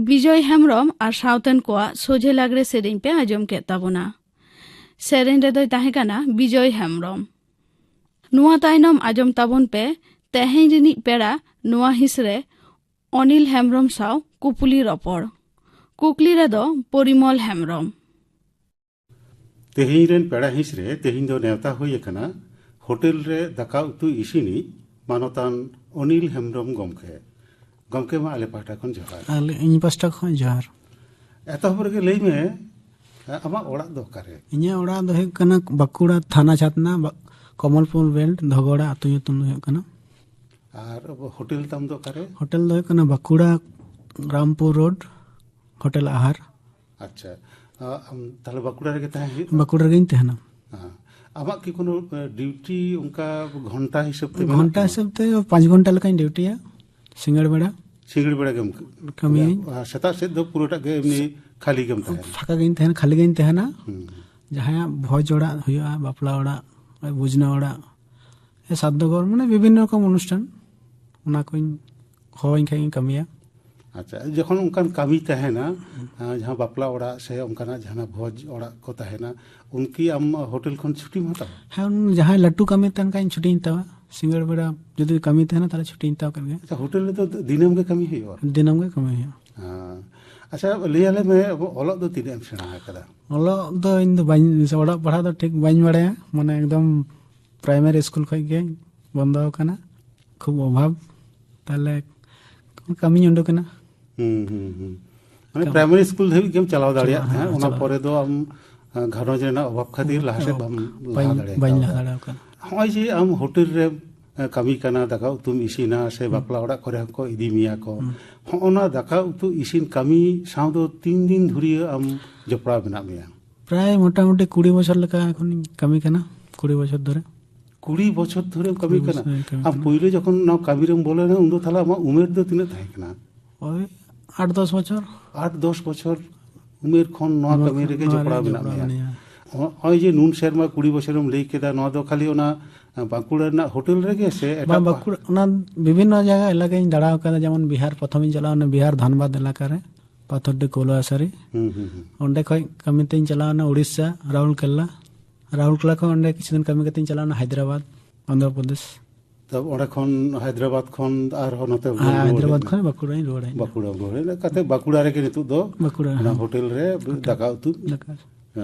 ᱵᱤᱡᱚᱭ ᱦᱮᱢᱵᱽᱨᱚᱢ ᱟᱨ ᱥᱟᱶᱛᱮᱱ ᱠᱚᱣᱟᱜ ᱥᱚᱡᱷᱮ ᱞᱟᱜᱽᱲᱮ ᱥᱮᱨᱮᱧ ᱯᱮ ᱟᱸᱡᱚᱢ ᱠᱮᱫ ᱛᱟᱵᱚᱱᱟ᱾ ᱥᱮᱨᱮᱧ ᱨᱮᱫᱚᱭ ᱛᱟᱦᱮᱸ ᱠᱟᱱᱟ ᱵᱤᱡᱚᱭ ᱦᱮᱢᱵᱽᱨᱚᱢ᱾ ᱱᱚᱣᱟ ᱛᱟᱭᱱᱚᱢ ᱟᱸᱡᱚᱢ ᱛᱟᱵᱚᱱ ᱯᱮ ᱛᱮᱦᱮᱧ ᱨᱤᱱᱤᱡ ᱯᱮᱲᱟ ᱱᱚᱣᱟ ᱦᱤᱸᱥ ᱨᱮ ᱚᱱᱤᱞ ᱦᱮᱢᱵᱽᱨᱚᱢ ᱥᱟᱶ ᱠᱩᱯᱩᱞᱤ ᱨᱚᱯᱚᱲ᱾ ᱠᱩᱠᱞᱤ ᱨᱮᱫᱚ ᱯᱚᱨᱤᱢᱚᱞ ᱦᱮᱢᱵᱽᱨᱚᱢ᱾ ᱛᱮᱦᱮᱧ ᱨᱮᱱ ᱯᱮᱲᱟ ᱦᱤᱸᱥ ᱨᱮ ᱛᱮᱦᱮᱧ ᱫᱚ ᱱᱮᱣᱛᱟ ᱦᱩᱭ ᱟᱠᱟᱱᱟ ᱦᱳᱴᱮᱞ ᱨᱮ ᱫᱟᱠᱟ ᱩᱛᱩ ᱤᱥᱤᱱᱤᱡ ᱢᱟᱱᱚᱛᱟᱱ ᱚᱱᱤᱞ ᱦᱮᱢᱵᱽᱨᱚᱢ ᱜᱚᱢᱠᱮ᱾ ᱜᱚᱢᱠᱮ, ᱢᱟ ᱟᱞᱮ ᱯᱟᱦᱴᱟ ᱠᱷᱚᱱ ᱡᱚᱦᱟᱨ᱾ ᱟᱞᱮ, ᱤᱧ ᱯᱟᱦᱴᱟ ᱠᱷᱚᱱ ᱡᱚᱦᱟᱨ᱾ ᱮᱛᱚᱦᱚᱵ ᱨᱮᱜᱮ ᱞᱟᱹᱭ ᱢᱮ, ᱟᱢᱟᱜ ᱚᱲᱟᱜ ᱫᱚ ᱚᱠᱟᱨᱮ? ᱤᱧᱟᱹᱜ ᱚᱲᱟᱜ ᱫᱚ ᱦᱩᱭᱩᱜ ᱠᱟᱱᱟ ᱵᱟᱸᱠᱩᱲᱟ ᱛᱷᱟᱱᱟ ᱪᱷᱟᱛᱱᱟ, ᱵᱟ-, ᱠᱚᱢᱚᱞᱯᱩᱨ ᱵᱮᱞᱴ, ᱫᱷᱚᱜᱚᱲᱟ ᱟᱹᱛᱩ ᱧᱩᱛᱩᱢ ᱫᱚ ᱦᱩᱭᱩᱜ ᱠᱟᱱᱟ᱾ ᱟᱨ ᱦᱳᱴᱮᱞ ᱛᱟᱢ ᱫᱚ ᱚᱠᱟᱨᱮ? ᱦᱳᱴᱮᱞ ᱫᱚ ᱦᱩᱭᱩᱜ ᱠᱟᱱᱟ ᱵᱟᱸᱠᱩᱲᱟ ᱨᱟᱢᱯᱩᱨ ᱨᱳᱰ, ᱦᱳᱴᱮᱞ ᱟᱦᱟᱨ᱾ ᱟᱪᱪᱷᱟ, ᱟ, ᱟᱢ ᱛᱟᱦᱞᱮ ᱵᱟᱸᱠᱩᱲᱟ ᱨᱮᱜᱮ ᱛᱟᱦᱮᱸ ᱦᱩᱭᱩᱜᱼᱟ? ᱵᱟᱸᱠᱩᱲᱟ ᱨᱮᱜᱮᱧ ᱛᱟᱦᱮᱱᱟ᱾ ᱦᱮᱸ᱾ ᱟᱢᱟᱜ ᱠᱤ ᱠᱳᱱᱳ, ᱮ, ᱰᱤᱭᱩᱴᱤ ᱚᱱᱠᱟ ᱜᱷᱚᱱᱴᱟ ᱦᱤᱥᱟᱹᱵ ᱛᱮ ᱢᱮᱱᱟᱜ ᱜᱷᱚᱱᱴᱟ ᱛᱟᱢᱟ? ᱦᱤᱥᱟᱹᱵ ᱛᱮ ᱯᱟᱸᱪ ᱜᱷᱚᱱᱴᱟ ᱞᱮᱠᱟᱧ ᱰᱤᱭᱩᱴᱤᱭᱟ ᱥᱤᱸᱜᱟᱹᱲ ᱵᱮᱲᱟ᱾ ᱥᱤᱸᱜᱟᱹᱲ ᱵᱮᱲᱟ ᱜᱮᱢ ᱠᱟᱹᱢᱤᱭᱟᱹᱧ᱾ ᱟᱨ ᱥᱮᱛᱟᱜ ᱥᱮᱫ ᱫᱚ ᱯᱩᱨᱟᱹᱴᱟᱜ ᱜᱮ ᱮᱢᱱᱤ ᱠᱷᱟᱹᱞᱤ ᱜᱮᱢ ᱛᱟᱦᱮᱱᱟ? ᱯᱷᱟᱸᱠᱟ ᱜᱤᱧ ᱛᱟᱦᱮᱱᱟ, ᱠᱷᱟᱹᱞᱤ ᱜᱤᱧ ᱛᱟᱦᱮᱱᱟ᱾ ᱦᱩᱸ᱾ ᱡᱟᱦᱟᱸᱭᱟᱜ ᱵᱷᱚᱡᱽ ᱚᱲᱟᱜ ᱦᱩᱭᱩᱜᱼᱟ, ᱵᱟᱯᱞᱟ ᱚᱲᱟᱜ, ᱵᱩᱡᱽᱱᱟᱹ ᱚᱲᱟᱜ, ᱮ, ᱥᱟᱛ ᱫᱚᱜᱚᱨ, ᱢᱟᱱᱮ ᱵᱤᱵᱷᱤᱱᱱᱚ ᱨᱚᱠᱚᱢ ᱚᱱᱩᱥᱴᱷᱟᱱ, ᱚᱱᱟ ᱠᱚᱧ ᱦᱚᱦᱚᱣᱟᱹᱧ ᱠᱷᱟᱡ ᱜᱤᱧ ᱠᱟᱹᱢᱤᱭᱟ᱾ ᱟᱪᱪᱷᱟ, ᱡᱚᱠᱷᱚᱱ ᱚᱱᱠᱟᱱ ᱠᱟᱹᱢᱤ ᱛᱟᱦᱮᱱᱟ, ᱟ, ᱡᱟᱦᱟᱸ ᱵᱟᱯᱞᱟ ᱚᱲᱟᱜ ᱥᱮ ᱚᱱᱠᱟᱱᱟᱜ ᱡᱟᱦᱟᱸ ᱵᱷᱚᱡᱽ ᱚᱲᱟᱜ ᱠᱚ ᱛᱟᱦᱮᱱᱟ, ᱩᱱᱠᱤ ᱟᱢ ᱦᱳᱴᱮᱞ ᱠᱷᱚᱱ ᱪᱷᱩᱴᱤᱢ ᱦᱟᱛᱟᱣᱟ? ᱦᱮᱸ, ᱩᱱ ᱡᱟᱦᱟᱸᱭ ᱞᱟᱹᱴᱩ ᱠᱟᱹᱢᱤ ᱛᱟᱦᱮᱱ ᱠᱷᱟᱡ ᱤᱧ ᱪᱷᱩᱴᱤᱧ ᱦᱟᱛᱟᱣᱟ᱾ ᱥᱤᱸᱜᱟᱹᱲ ᱵᱮᱲᱟ ᱡᱩᱫᱤ ᱠᱟᱹᱢᱤ ᱛᱟᱦᱮᱱᱟ, ᱛᱟᱦᱞᱮ ᱪᱷᱩᱴᱤᱧ ᱦᱟᱛᱟᱣ ᱠᱮᱫ ᱜᱮ᱾ ᱟᱪᱪᱷᱟ, ᱦᱳᱴᱮᱞ ᱨᱮᱫᱚ ᱫᱤᱱᱟᱹᱢ ᱜᱮ ᱠᱟᱹᱢᱤ ᱦᱩᱭᱩᱜᱼᱟ? ᱫᱤᱱᱟᱹᱢ ᱜᱮ ᱠᱟᱹᱢᱤ ᱦᱩᱭᱩᱜᱼᱟ᱾ ᱦᱮᱸ᱾ ᱟᱪᱪᱷᱟ, ᱞᱟᱹᱭ ᱟᱞᱮ ᱢᱮ, ᱟᱵᱚ ᱚᱞᱚᱜ ᱫᱚ ᱛᱤᱱᱟᱹᱜ ᱮᱢ ᱥᱮᱬᱟ ᱟᱠᱟᱫᱟ? ᱚᱞᱚᱜ ᱫᱚ ᱤᱧ ᱫᱚ ᱵᱟᱹᱧ, ᱚᱞᱚᱜ ᱯᱟᱲᱦᱟᱜ ᱫᱚ ᱴᱷᱤᱠ ᱵᱟᱹᱧ ᱵᱟᱲᱟᱭᱟ, ᱢᱟᱱᱮ ᱮᱠᱫᱚᱢ ᱯᱨᱟᱭᱢᱟᱨᱤ ᱥᱠᱩᱞ ᱠᱷᱚᱱ ᱜᱮ ᱵᱚᱱᱫᱚ ᱟᱠᱟᱱᱟ, ᱠᱷᱩᱵ ᱚᱵᱷᱟᱵᱽ᱾ ᱛᱟᱦᱞᱮ ᱠᱟᱹᱢᱤᱧ ᱩᱰᱩᱠ ᱮᱱᱟ᱾ ᱦᱩᱸ, ᱦᱩᱸ, ᱦᱩᱸ᱾ ᱢᱟᱱᱮ ᱠᱟᱹᱢᱤ᱾ ᱯᱨᱟᱭᱢᱟᱨᱤ ᱥᱠᱩᱞ ᱫᱷᱟᱹᱵᱤᱡ ᱜᱮᱢ ᱪᱟᱞᱟᱣ ᱫᱟᱲᱮᱭᱟᱜ ᱪᱟᱞᱟᱣ, ᱛᱟᱦᱮᱸᱫ, ᱦᱮᱸ, ᱚᱱᱟ ᱪᱟᱞᱟᱣ᱾ ᱯᱚᱨᱮ ᱫᱚ ᱟᱢ, ᱟ, ᱜᱷᱟᱨᱚᱸᱡᱽ ᱨᱮᱱᱟᱜ ᱚᱵᱷᱟᱵᱽ ᱠᱷᱟᱹᱛᱤᱨ ᱞᱟᱦᱟ ᱥᱮᱫ ᱵᱟᱹᱧ, ᱵᱟᱢ ᱞᱟᱦᱟ ᱵᱟᱹᱧ ᱫᱟᱲᱮ ᱞᱟᱦᱟ ᱠᱟᱣᱫᱟ᱾ ᱫᱟᱲᱮ ᱟᱠᱟᱫᱟ᱾ ᱦᱚᱸᱜᱼᱚᱭ ᱡᱮ ᱟᱢ ᱦᱳᱴᱮᱞ ᱨᱮ, ᱟ, ᱠᱟᱹᱢᱤ ᱠᱟᱱᱟ, ᱫᱟᱠᱟ ᱩᱛᱩᱢ ᱤᱥᱤᱱᱟ ᱥᱮ ᱦᱩᱸ᱾ ᱵᱟᱯᱞᱟ ᱚᱲᱟᱜ ᱠᱚᱨᱮ ᱦᱚᱸᱠᱚ ᱤᱫᱤ ᱢᱮᱭᱟ ᱠᱚ, ᱦᱩᱸ᱾ ᱦᱚᱸᱜᱼᱚ ᱱᱟ ᱫᱟᱠᱟ ᱩᱛᱩ ᱤᱥᱤᱱ ᱠᱟᱹᱢᱤ ᱥᱟᱶ ᱫᱚ ᱛᱤᱱ ᱫᱤᱱ ᱫᱷᱩᱨᱤᱭᱟᱹ ᱟᱢ ᱡᱚᱯᱲᱟᱣ ᱢᱮᱱᱟᱜ ᱢᱮᱭᱟ? ᱯᱨᱟᱭ ᱢᱚᱴᱟᱢᱩᱴᱤ ᱠᱩᱲᱤ ᱵᱚᱪᱷᱚᱨ ᱞᱮᱠᱟ ᱮᱠᱷᱚᱱᱤᱧ ᱠᱟᱹᱢᱤ ᱠᱟᱱᱟ, ᱠᱩᱲᱤ ᱵᱚᱪᱷᱚᱨ ᱫᱷᱚᱨᱮ᱾ ᱠᱩᱲᱤ ᱵᱚᱪᱷᱚᱨ ᱫᱷᱚᱨᱮᱢ ᱠᱟᱹᱢᱤ ᱠᱩᱲᱤ ᱠᱟᱱᱟ? ᱵᱚᱪᱷᱚᱨ ᱤᱧ ᱠᱟᱹᱢᱤ ᱟᱢ ᱠᱟᱱᱟ᱾ ᱯᱳᱭᱞᱳ ᱡᱚᱠᱷᱚᱱ ᱱᱚᱣᱟ ᱠᱟᱹᱢᱤ ᱨᱮᱢ ᱵᱚᱞᱚᱭᱮᱱᱟ, ᱩᱱᱫᱚ ᱛᱟᱦᱞᱮ ᱟᱢᱟᱜ ᱩᱢᱮᱨ ᱫᱚ ᱛᱤᱱᱟᱹᱜ ᱛᱟᱦᱮᱸ ᱠᱟᱱᱟ? ᱳᱭ ᱟᱴ ᱫᱚᱥ ᱵᱚᱪᱷᱚᱨ᱾ ᱟᱴ ᱫᱚᱥ ᱵᱚᱪᱷᱚᱨ ᱩᱢᱮᱨ ᱠᱷᱚᱱ ᱱᱚᱣᱟ ᱩᱢᱮᱨ ᱠᱟᱹᱢᱤ ᱠᱷᱚᱱ ᱨᱮᱜᱮ ᱱᱚᱣᱟ ᱡᱚᱯᱲᱟᱣ ᱨᱮ ᱢᱮᱱᱟᱜ ᱡᱚᱯᱲᱟᱣ ᱢᱮᱭᱟ᱾ ᱢᱮᱱᱟᱧᱟ᱾ ᱱᱚᱜᱼᱚᱭ ᱡᱮ ᱱᱩᱱ ᱥᱮᱨᱢᱟ ᱠᱩᱲᱤ ᱵᱚᱪᱷᱚᱨᱮᱢ ᱞᱟᱹᱭ ᱠᱮᱫᱟ, ᱱᱚᱣᱟ ᱫᱚ ᱠᱷᱟᱹᱞᱤ ᱚᱱᱟ ᱵᱟᱸᱠᱩᱲᱟ ᱨᱮᱱᱟᱜ ᱦᱳᱴᱮᱞ ᱨᱮᱜᱮ ᱥᱮ ᱮᱴᱟᱜ ᱵᱟᱝ, ᱯᱟ- ᱵᱟᱸᱠᱩᱲᱟ, ᱚᱱᱟ ᱵᱤᱵᱷᱤᱱᱱᱚ ᱡᱟᱭᱜᱟ ᱮᱞᱟᱠᱟᱧ ᱫᱟᱬᱟ ᱟᱠᱟᱫᱟ, ᱡᱮᱢᱚᱱ ᱵᱤᱦᱟᱨ, ᱯᱨᱚᱛᱷᱚᱢᱤᱧ ᱪᱟᱞᱟᱣ ᱮᱱᱟ ᱵᱤᱦᱟᱨ ᱫᱷᱟᱱᱵᱟᱫᱽ ᱮᱞᱟᱠᱟ ᱨᱮ, ᱯᱟᱛᱷᱚᱨᱰᱤ ᱠᱚᱞᱩᱣᱟᱥᱟᱨᱤ᱾ ᱦᱩᱸ, ᱦᱩᱸ, ᱦᱩᱸ᱾ ᱚᱸᱰᱮ ᱠᱷᱚᱡ ᱠᱟᱹᱢᱤ ᱛᱮᱧ ᱪᱟᱞᱟᱣ ᱮᱱᱟ ᱩᱲᱤᱥᱥᱟ, ᱨᱟᱦᱩᱞᱠᱮᱞᱞᱟ᱾ ᱨᱟᱦᱩᱞᱠᱮᱞᱞᱟ ᱠᱷᱚᱱ ᱚᱸᱰᱮ ᱠᱤᱪᱷᱩ ᱫᱤᱱ ᱠᱟᱹᱢᱤ ᱠᱟᱛᱮᱧ ᱪᱟᱞᱟᱣ ᱮᱱᱟ ᱦᱟᱭᱫᱨᱟᱵᱟᱫᱽ, ᱚᱱᱫᱷᱨᱚ ᱯᱨᱚᱫᱮᱥ᱾ ᱛᱚ ᱚᱸᱰᱮ ᱠᱷᱚᱱ ᱦᱟᱭᱫᱨᱟᱵᱟᱫᱽ ᱠᱷᱚᱱ ᱟᱨᱦᱚᱸ ᱱᱚᱛᱮ ᱦᱮᱸ, ᱨᱩᱣᱟᱹᱲ ᱦᱮᱡ ᱦᱟᱭᱫᱨᱟᱵᱟᱫᱽ ᱮᱱᱟ? ᱠᱷᱚᱱ ᱵᱟᱸᱠᱩᱲᱟᱧ ᱨᱩᱣᱟᱹᱲ ᱦᱮᱡ ᱮᱱᱟ᱾ ᱵᱟᱸᱠᱩᱲᱟ, ᱵᱟᱸᱠᱩᱲᱟ᱾ ᱠᱟᱛᱮ ᱵᱟᱸᱠᱩᱲᱟ ᱨᱮᱜᱮ ᱱᱤᱛᱚᱜ ᱫᱚ ᱵᱟᱸᱠᱩᱲᱟ, ᱚᱱᱟ ᱦᱮᱸ᱾ ᱦᱳᱴᱮᱞ ᱨᱮ ᱦᱳᱴᱮᱞ᱾ ᱫᱟᱠᱟ ᱩᱛᱩ, ᱫᱟᱠᱟ᱾ ᱮ,